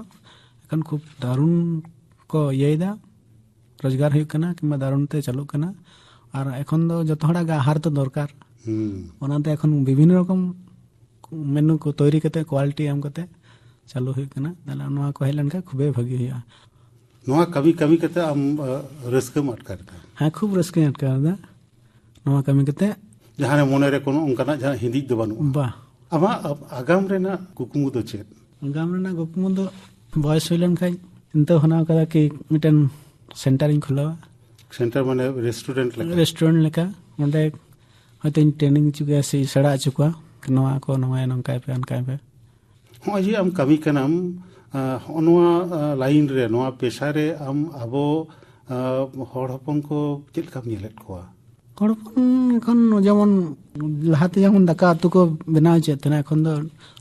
ᱮᱠᱷᱚᱱ ᱠᱷᱩᱵ ᱫᱟᱨᱩᱱ ᱠᱚ ᱤᱭᱟᱹᱭᱮᱫᱟ, ᱨᱳᱡᱽᱜᱟᱨ ᱦᱩᱭᱩᱜ ᱠᱟᱱᱟ ᱠᱤᱝᱵᱟ ᱫᱟᱨᱩᱱ ᱛᱮ ᱪᱟᱹᱞᱩᱜ ᱠᱟᱱᱟ᱾ ᱟᱨ ᱮᱠᱷᱚᱱ ᱫᱚ ᱡᱚᱛᱚ ᱦᱚᱲᱟᱜ ᱜᱮ ᱟᱦᱟᱨ ᱫᱚ ᱫᱚᱨᱠᱟᱨ᱾ ᱦᱩᱸ᱾ ᱚᱱᱟᱛᱮ ᱮᱠᱷᱚᱱ ᱵᱤᱵᱷᱤᱱᱱᱚ ᱨᱚᱠᱚᱢ ᱢᱮᱱᱩ ᱠᱚ ᱛᱚᱭᱨᱤ ᱠᱟᱛᱮ, ᱠᱳᱣᱟᱞᱤᱴᱤ ᱮᱢ ᱠᱟᱛᱮ ᱪᱟᱹᱞᱩ ᱦᱩᱭᱩᱜ ᱠᱟᱱᱟ᱾ ᱛᱟᱦᱞᱮ ᱱᱚᱣᱟ ᱠᱚ ᱦᱮᱡ ᱞᱮᱱᱠᱷᱟᱱ ᱠᱷᱩᱵᱮ ᱵᱷᱟᱹᱜᱤ ᱦᱩᱭᱩᱜᱼᱟ᱾ ᱱᱚᱣᱟ ᱠᱟᱹᱢᱤ ᱠᱟᱹᱢᱤ ᱠᱟᱛᱮ ᱟᱢ, ᱟ, ᱨᱟᱹᱥᱠᱟᱹᱢ ᱟᱴᱠᱟᱨ ᱮᱫᱟ? ᱦᱮᱸ, ᱠᱷᱩᱵ ᱨᱟᱹᱥᱠᱟᱹᱧ ᱟᱴᱠᱟᱨ ᱮᱫᱟ ᱱᱚᱣᱟ ᱠᱟᱹᱢᱤ ᱠᱟᱛᱮ᱾ ᱡᱟᱦᱟᱸ ᱨᱮ ᱢᱚᱱᱮ ᱨᱮ ᱠᱳᱱᱳ ᱚᱱᱠᱟᱱᱟᱜ ᱡᱟᱦᱟᱸ ᱦᱤᱸᱫᱤᱡ ᱫᱚ ᱵᱟᱹᱱᱩᱜᱼᱟ? ᱵᱟ᱾ ᱟᱢᱟᱜ ᱟ-, ᱟᱜᱟᱢ ᱨᱮᱱᱟᱜ ᱠᱩᱠᱢᱩ ᱫᱚ ᱪᱮᱫ? ᱟᱜᱟᱢ ᱨᱮᱱᱟᱜ ᱠᱩᱠᱢᱩ ᱫᱚ ᱵᱚᱭᱮᱥ ᱦᱩᱭ ᱞᱮᱱᱠᱷᱟᱱ ᱪᱤᱱᱛᱟᱹ ᱵᱷᱟᱵᱽᱱᱟ ᱟᱠᱟᱫᱟ ᱠᱤ ᱢᱤᱫᱴᱮᱱ ᱥᱮᱱᱴᱟᱨ ᱤᱧ ᱠᱷᱩᱞᱟᱹᱣᱟ᱾ ᱥᱮᱱᱴᱟᱨ ᱢᱟᱱᱮ ᱨᱮᱥᱴᱩᱨᱮᱱᱴ ᱞᱮᱠᱟ? ᱨᱮᱥᱴᱩᱨᱮᱱᱴ ᱞᱮᱠᱟ᱾ ᱚᱸᱰᱮ ᱦᱚᱭᱛᱳᱧ ᱴᱨᱮᱱᱤᱝ ᱦᱚᱪᱚ ᱠᱚᱣᱟ ᱥᱮ ᱥᱮᱬᱟ ᱦᱚᱪᱚ ᱠᱚᱣᱟ᱾ ᱱᱚᱣᱟ ᱠᱚ ᱱᱚᱣᱟ ᱱᱚᱝᱠᱟᱭ ᱯᱮ, ᱚᱱᱠᱟᱭ ᱯᱮ᱾ ᱦᱚᱸᱜᱼᱚᱭ ᱡᱮ ᱟᱢ ᱠᱟᱹᱢᱤ ᱠᱟᱱᱟᱢ, ᱟ, ᱦᱚᱸᱜᱼᱚ ᱱᱚᱣᱟ, ᱟ, ᱞᱟᱭᱤᱱ ᱨᱮ, ᱱᱚᱣᱟ ᱯᱮᱥᱟ ᱨᱮ ᱟᱢ ᱟᱵᱚ, ᱟ, ᱦᱚᱲ ᱦᱚᱯᱚᱱ ᱠᱚ ᱪᱮᱫ ᱞᱮᱠᱟᱢ ᱧᱮᱞᱮᱫ ᱠᱚᱣᱟ? ᱦᱚᱲ ᱦᱚᱯᱚᱱ ᱮᱠᱷᱚᱱ ᱡᱮᱢᱚᱱ ᱞᱟᱦᱟᱛᱮ ᱡᱮᱢᱚᱱ ᱫᱟᱠᱟ ᱩᱛᱩ ᱠᱚ ᱵᱮᱱᱟᱣ ᱦᱚᱪᱚᱭᱮᱫ ᱛᱟᱦᱮᱱᱟ, ᱮᱠᱷᱚᱱ ᱫᱚ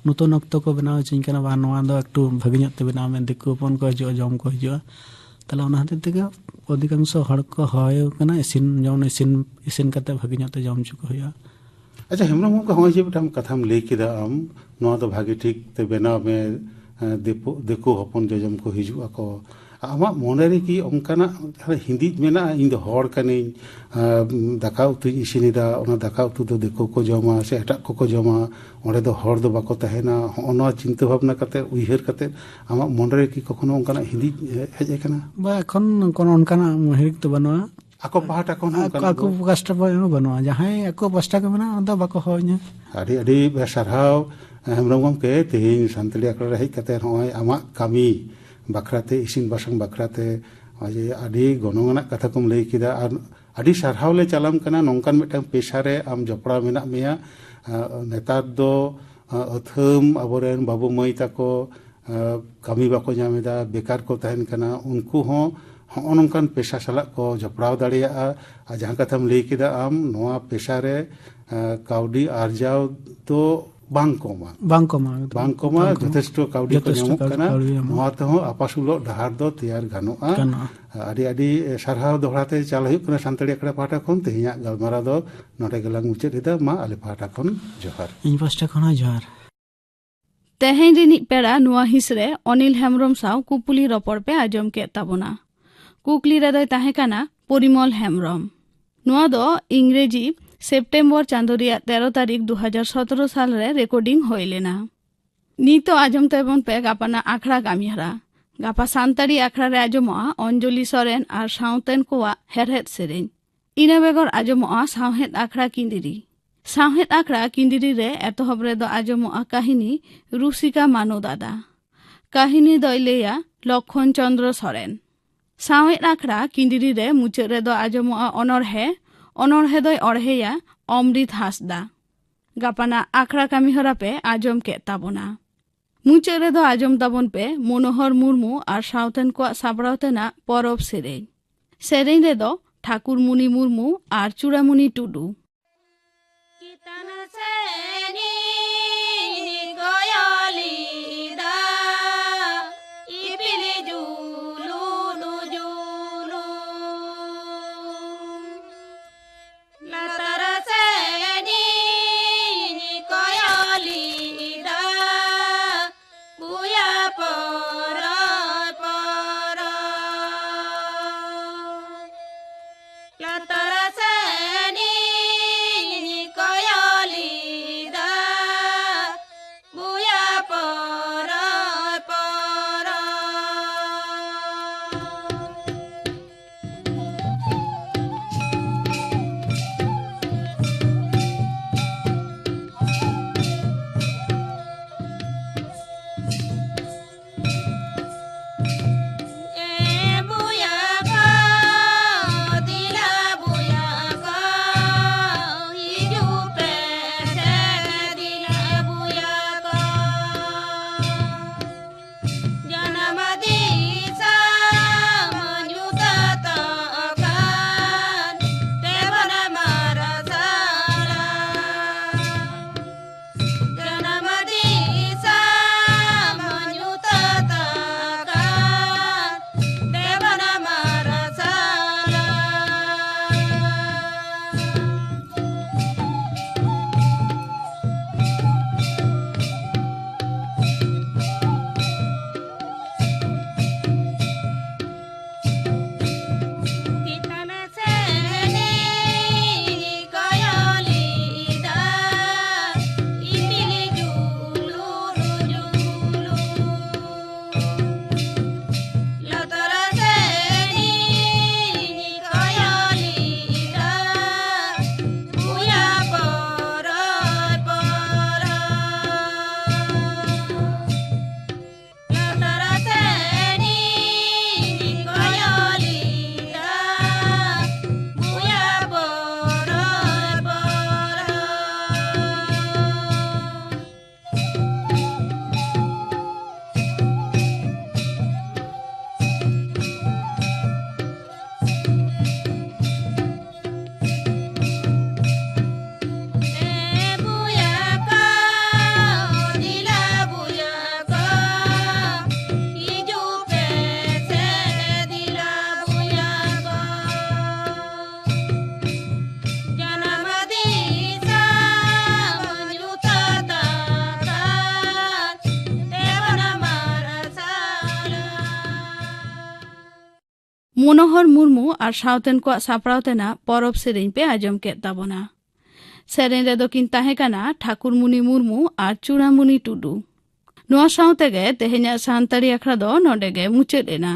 ᱱᱚᱛᱩᱱ ᱚᱠᱛᱚ ᱠᱚ ᱵᱮᱱᱟᱣ ᱦᱚᱪᱚᱧ ᱠᱟᱱᱟ, "ᱵᱟᱝ, ᱱᱚᱣᱟ ᱫᱚ ᱮᱠᱴᱩ ᱵᱷᱟᱹᱜᱤ ᱧᱚᱜ ᱛᱮ ᱵᱮᱱᱟᱣ ᱢᱮ, ᱫᱤᱠᱩ ᱦᱚᱯᱚᱱ ᱠᱚ ᱦᱤᱡᱩᱜᱼᱟ, ᱡᱚᱢ ᱠᱚ ᱦᱤᱡᱩᱜᱼᱟ᱾" ᱛᱟᱦᱞᱮ ᱚᱱᱟ ᱦᱚᱛᱮᱡ ᱛᱮᱜᱮ ᱚᱫᱷᱤᱠᱟᱝᱥᱚ ᱦᱚᱲ ᱠᱚ ᱦᱚᱦᱚ ᱟᱠᱚ ᱠᱟᱱᱟ, ᱤᱥᱤᱱ, ᱡᱮᱢᱚᱱ ᱤᱥᱤᱱ, ᱤᱥᱤᱱ ᱠᱟᱛᱮ ᱵᱷᱟᱹᱜᱤ ᱧᱚᱜ ᱛᱮ ᱡᱚᱢ ᱦᱚᱪᱚ ᱠᱚ ᱦᱩᱭᱩᱜᱼᱟ᱾ ᱟᱪᱪᱷᱟ, ᱦᱮᱢᱵᱨᱚᱢ ᱜᱚᱢᱠᱮ, ᱦᱚᱸᱜᱼᱚᱭ ᱡᱮ ᱢᱤᱫᱴᱟᱝ ᱠᱟᱛᱷᱟᱢ ᱞᱟᱹᱭ ᱠᱮᱫᱟ ᱟᱢ, ᱱᱚᱣᱟ ᱫᱚ ᱵᱷᱟᱹᱜᱤ ᱴᱷᱤᱠ ᱛᱮ ᱵᱮᱱᱟᱣ ᱢᱮ, ᱮᱸ, ᱫᱤᱠᱩ, ᱫᱤᱠᱩ ᱦᱚᱯᱚᱱ ᱡᱚᱡᱚᱢ ᱠᱚ ᱦᱤᱡᱩᱜ ᱟᱠᱚ, ᱟᱢᱟᱜ ᱢᱚᱱᱮ ᱨᱮ ᱠᱤ ᱚᱱᱠᱟᱱᱟᱜ ᱦᱤᱸᱫᱤᱡ ᱢᱮᱱᱟᱜᱼᱟ, "ᱤᱧ ᱫᱚ ᱦᱚᱲ ᱠᱟᱹᱱᱟᱹᱧ, ᱟᱨ ᱫᱟᱠᱟ ᱩᱛᱩᱧ ᱤᱥᱤᱱᱮᱫᱟ, ᱚᱱᱟ ᱫᱟᱠᱟ ᱩᱛᱩ ᱫᱚ ᱫᱤᱠᱩ ᱠᱚ ᱡᱚᱢᱟ ᱥᱮ ᱮᱴᱟᱜ ᱠᱚᱠᱚ ᱡᱚᱢᱟ, ᱚᱸᱰᱮ ᱫᱚ ᱦᱚᱲ ᱫᱚ ᱵᱟᱠᱚ ᱛᱟᱦᱮᱱᱟ"? ᱦᱚᱸᱜᱼᱚ ᱱᱚᱣᱟ ᱪᱤᱱᱛᱟᱹ ᱵᱷᱟᱵᱽᱱᱟ ᱠᱟᱛᱮ, ᱩᱭᱦᱟᱹᱨ ᱠᱟᱛᱮ ᱟᱢᱟᱜ ᱢᱚᱱᱮ ᱨᱮ ᱠᱤ ᱠᱚᱠᱷᱚᱱᱳ ᱚᱱᱠᱟᱱᱟᱜ ᱦᱤᱸᱫᱤᱡ ᱦᱮᱡ ᱟᱠᱟᱱᱟ? ᱵᱟ, ᱮᱠᱷᱚᱱ ᱠᱳᱱᱳ ᱚᱱᱠᱟᱱᱟᱜ ᱩᱭᱦᱟᱹᱨ ᱫᱚ ᱵᱟᱹᱱᱩᱜᱼᱟ᱾ ᱟᱠᱚ ᱯᱟᱦᱴᱟ ᱠᱷᱚᱱ ᱦᱚᱸ ᱟᱠᱚ, ᱚᱱᱠᱟᱱᱟᱜ ᱟᱠᱚ ᱫᱚ? ᱯᱟᱥᱴᱟ ᱠᱷᱚᱱ ᱦᱚᱸ ᱵᱟᱹᱱᱩᱜᱼᱟ᱾ ᱡᱟᱦᱟᱸᱭ ᱟᱠᱚ ᱯᱟᱥᱴᱟ ᱠᱚ ᱢᱮᱱᱟᱜᱼᱟ, ᱚᱱᱟ ᱫᱚ ᱵᱟᱠᱚ ᱦᱚᱦᱚ ᱟᱹᱧᱟ᱾ ᱟᱹᱰᱤ, ᱟᱹᱰᱤ ᱥᱟᱨᱦᱟᱣ, ᱦᱮᱢᱵᱨᱚᱢ ᱜᱚᱢᱠᱮ, ᱛᱮᱦᱮᱧ ᱥᱟᱱᱛᱟᱲᱤ ᱟᱠᱷᱲᱟ ᱨᱮ ᱦᱮᱡ ᱠᱟᱛᱮ ᱱᱚᱜᱼᱚᱭ ᱟᱢᱟᱜ ᱠᱟᱹᱢᱤ ᱵᱟᱠᱷᱨᱟᱛᱮ, ᱤᱥᱤᱱ ᱵᱟᱥᱟᱝ ᱵᱟᱠᱷᱨᱟᱛᱮ ᱱᱚᱜᱼᱚᱭ ᱡᱮ ᱟᱹᱰᱤ ᱜᱚᱱᱚᱝ ᱟᱱᱟᱜ ᱠᱟᱛᱷᱟ ᱠᱚᱢ ᱞᱟᱹᱭ ᱠᱮᱫᱟ᱾ ᱟᱨ ᱟᱹᱰᱤ ᱥᱟᱨᱦᱟᱣ ᱞᱮ ᱪᱟᱞᱟᱢ ᱠᱟᱱᱟ, ᱱᱚᱝᱠᱟᱱ ᱢᱤᱫᱴᱟᱝ ᱯᱮᱥᱟ ᱨᱮ ᱟᱢ ᱡᱚᱯᱲᱟᱣ ᱢᱮᱱᱟᱜ ᱢᱮᱭᱟ᱾ ᱟᱸ, ᱱᱮᱛᱟᱨ ᱫᱚ, ᱟᱸ, ᱟᱹᱛᱷᱟᱹᱢ ᱟᱵᱚᱨᱮᱱ ᱵᱟᱹᱵᱩ ᱢᱟᱹᱭ ᱛᱟᱠᱚ, ᱟᱸ, ᱠᱟᱹᱢᱤ ᱵᱟᱠᱚ ᱧᱟᱢ ᱮᱫᱟ, ᱵᱮᱠᱟᱨ ᱠᱚ ᱛᱟᱦᱮᱱ ᱠᱟᱱᱟ, ᱩᱱᱠᱩ ᱦᱚᱸ ᱦᱚᱸᱜᱼᱚ ᱱᱚᱝᱠᱟᱱ ᱯᱮᱥᱟ ᱥᱟᱞᱟᱜ ᱠᱚ ᱡᱚᱯᱲᱟᱣ ᱫᱟᱲᱮᱭᱟᱜᱼᱟ᱾ ᱟᱨ ᱡᱟᱦᱟᱸ ᱠᱟᱛᱷᱟᱢ ᱞᱟᱹᱭ ᱠᱮᱫᱟ ᱟᱢ, ᱱᱚᱣᱟ ᱯᱮᱥᱟ ᱨᱮ, ᱟᱸ, ᱠᱟᱹᱣᱰᱤ ᱟᱨᱡᱟᱣ ᱫᱚ ᱵᱟᱝ ᱠᱚᱢᱟ᱾ ᱵᱟᱝ ᱠᱚᱢᱟ, ᱮᱠᱫᱚᱢ᱾ ᱵᱟᱝ ᱠᱚᱢᱟ, ᱵᱟᱝ ᱠᱚᱢᱟ᱾ ᱡᱚᱛᱷᱮᱥᱴᱚ ᱠᱟᱹᱣᱰᱤ ᱠᱚ ᱡᱚᱛᱷᱮᱥᱴᱚ ᱧᱟᱢᱚᱜ ᱠᱟᱹᱣᱰᱤ, ᱠᱟᱱᱟ᱾ ᱠᱟᱹᱣᱰᱤ ᱧᱟᱢᱚᱜᱼᱟ᱾ ᱱᱚᱣᱟ ᱛᱮᱦᱚᱸ ᱟᱯᱟᱥᱩᱞᱚᱜ ᱰᱟᱦᱟᱨ ᱫᱚ ᱛᱮᱭᱟᱨ ᱜᱟᱱᱚᱜᱼᱟ᱾ ᱜᱟᱱᱚᱜᱼᱟ᱾ ᱟᱹᱰᱤ, ᱟᱹᱰᱤ ᱥᱟᱨᱦᱟᱣ ᱫᱚᱦᱲᱟ ᱛᱮ ᱪᱟᱞ ᱦᱩᱭᱩᱜ ᱠᱟᱱᱟ ᱥᱟᱱᱛᱟᱲᱤ ᱟᱠᱷᱲᱟ ᱯᱟᱦᱴᱟ ᱠᱷᱚᱱ᱾ ᱛᱮᱦᱮᱧᱟᱜ ᱜᱟᱞᱢᱟᱨᱟᱣ ᱫᱚ ᱱᱚᱰᱮ ᱜᱮᱞᱟᱝ ᱢᱩᱪᱟᱹᱫ ᱮᱫᱟ᱾ ᱢᱟ ᱟᱞᱮ ᱯᱟᱦᱴᱟ ᱠᱷᱚᱱ ᱡᱚᱦᱟᱨ᱾ ᱤᱧ ᱯᱟᱦᱴᱟ ᱠᱷᱚᱱ ᱦᱚᱸ ᱡᱚᱦᱟᱨ᱾ ᱛᱮᱦᱮᱧ ᱨᱤᱱᱤᱡ ᱯᱮᱲᱟ ᱱᱚᱣᱟ ᱦᱤᱸᱥ ᱨᱮ ᱚᱱᱤᱞ ᱦᱮᱢᱵᱽᱨᱚᱢ ᱥᱟᱶ ᱠᱩᱯᱩᱞᱤ ᱨᱚᱯᱚᱲ ᱯᱮ ᱟᱸᱡᱚᱢ ᱠᱮᱫ ᱛᱟᱵᱚᱱᱟ᱾ ᱠᱩᱠᱞᱤ ᱨᱮᱫᱚᱭ ᱛᱟᱦᱮᱸ ᱠᱟᱱᱟ ᱯᱚᱨᱤᱢᱚᱞ ᱦᱮᱢᱵᱽᱨᱚᱢ᱾ ᱱᱚᱣᱟ ᱫᱚ ᱤᱝᱨᱮᱡᱤ ᱥᱮᱯᱴᱮᱢᱵᱚᱨ ᱪᱟᱸᱫᱚ ᱨᱮᱭᱟᱜ ᱛᱮᱨᱚ ᱛᱟᱹᱨᱤᱠᱷ ᱫᱩ ᱦᱟᱡᱟᱨ ᱥᱚᱛᱨᱚ ᱥᱟᱞ ᱨᱮ ᱨᱮᱠᱚᱨᱰᱤᱝ ᱦᱩᱭ ᱞᱮᱱᱟ᱾ ᱱᱤᱛᱚᱜ ᱟᱸᱡᱚᱢ ᱛᱟᱵᱚᱱ ᱯᱮ ᱜᱟᱯᱟᱱᱟᱜ ᱟᱠᱷᱲᱟ ᱠᱟᱹᱢᱤᱦᱚᱨᱟ᱾ ᱜᱟᱯᱟ ᱥᱟᱱᱛᱟᱲᱤ ᱟᱠᱷᱲᱟ ᱨᱮ ᱟᱸᱡᱚᱢᱚᱜᱼᱟ ᱚᱧᱡᱚᱞᱤ ᱥᱚᱨᱮᱱ ᱟᱨ ᱥᱟᱶᱛᱮᱱ ᱠᱚᱣᱟᱜ ᱦᱮᱲᱦᱮᱫ ᱥᱮᱨᱮᱧ᱾ ᱤᱱᱟᱹ ᱵᱮᱜᱚᱨ ᱟᱸᱡᱚᱢᱚᱜᱼᱟ ᱥᱟᱶᱦᱮᱫ ᱟᱠᱷᱲᱟ ᱠᱤᱸᱫᱤᱨᱤ᱾ ᱥᱟᱶᱦᱮᱫ ᱟᱠᱷᱲᱟ ᱠᱤᱸᱫᱤᱨᱤ ᱨᱮ ᱮᱛᱚᱦᱚᱵ ᱨᱮᱫᱚ ᱟᱸᱡᱚᱢᱚᱜᱼᱟ ᱠᱟᱹᱦᱱᱤ ᱨᱩᱥᱤᱠᱟ ᱢᱟᱱᱩ ᱫᱟᱫᱟ᱾ ᱠᱟᱹᱦᱱᱤ ᱫᱚᱭ ᱞᱟᱹᱭᱟ ᱞᱚᱠᱠᱷᱚᱱ ᱪᱚᱸᱫᱽᱨᱚ ᱥᱚᱨᱮᱱ᱾ ᱥᱟᱶᱦᱮᱫ ᱟᱠᱷᱲᱟ ᱠᱤᱸᱫᱤᱨᱤ ᱨᱮ ᱢᱩᱪᱟᱹᱫ ᱨᱮᱫᱚ ᱟᱸᱡᱚᱢᱚᱜᱼᱟ ᱚᱱᱚᱬᱦᱮ᱾ ᱚᱱᱚᱬᱦᱮ ᱫᱚᱭ ᱚᱬᱦᱮᱭᱟ ᱚᱢᱨᱤᱛ ᱦᱟᱸᱥᱫᱟ᱾ ᱜᱟᱯᱟᱱᱟᱜ ᱟᱠᱷᱲᱟ ᱠᱟᱹᱢᱤᱦᱚᱨᱟ ᱯᱮ ᱟᱸᱡᱚᱢ ᱠᱮᱫ ᱛᱟᱵᱚᱱᱟ᱾ ᱢᱩᱪᱟᱹᱫ ᱨᱮᱫᱚ ᱟᱸᱡᱚᱢ ᱛᱟᱵᱚᱱ ᱯᱮ ᱢᱚᱱᱳᱦᱚᱨ ᱢᱩᱨᱢᱩ ᱟᱨ ᱥᱟᱶᱛᱮᱱ ᱠᱚᱣᱟᱜ ᱥᱟᱯᱲᱟᱣ ᱛᱮᱱᱟᱜ ᱯᱚᱨᱚᱵᱽ ᱥᱮᱨᱮᱧ᱾ ᱥᱮᱨᱮᱧ ᱨᱮᱫᱚ ᱴᱷᱟᱠᱩᱨᱢᱩᱱᱤ ᱢᱩᱨᱢᱩ ᱟᱨ ᱪᱩᱲᱟᱢᱩᱱᱤ ᱴᱩᱰᱩ᱾ ᱪᱮᱛᱟᱱ ᱥᱮᱱᱤᱧ ᱠᱚᱭᱚᱞᱤᱫᱟ, ᱤᱯᱤᱞ ᱡᱩᱞᱩ ᱡᱩᱞᱩ᱾ ᱞᱟᱛᱟᱨ ᱥᱮᱱᱤᱧ ᱠᱚᱭᱚᱞᱤᱫᱟ, ᱠᱩᱭᱟ ᱯᱚᱨᱚᱭ ᱯᱚᱨᱚᱭ᱾ ᱞᱟᱛᱟᱨ ᱥᱮᱱᱤᱧ ᱠᱚᱭᱚᱞᱤᱫᱟ, ᱢᱚᱱᱳᱦᱚᱨ ᱢᱩᱨᱢᱩ ᱟᱨ ᱥᱟᱶᱛᱮᱱ ᱠᱚᱣᱟᱜ ᱥᱟᱯᱲᱟᱣ ᱛᱮᱱᱟᱜ ᱯᱚᱨᱚᱵᱽ ᱥᱮᱨᱮᱧ ᱯᱮ ᱟᱸᱡᱚᱢ ᱠᱮᱫ ᱛᱟᱵᱚᱱᱟ᱾ ᱥᱮᱨᱮᱧ ᱨᱮᱫᱚ ᱠᱤᱱ ᱛᱟᱦᱮᱸ ᱠᱟᱱᱟ ᱴᱷᱟᱠᱩᱨᱢᱩᱱᱤ ᱢᱩᱨᱢᱩ ᱟᱨ ᱪᱩᱲᱟᱢᱩᱱᱤ ᱴᱩᱰᱩ᱾ ᱱᱚᱣᱟ ᱥᱟᱶ ᱛᱮᱜᱮ ᱛᱮᱦᱮᱧᱟᱜ ᱥᱟᱱᱛᱟᱲᱤ ᱟᱠᱷᱲᱟ ᱫᱚ ᱱᱚᱰᱮ ᱜᱮ ᱢᱩᱪᱟᱹᱫ ᱮᱱᱟ᱾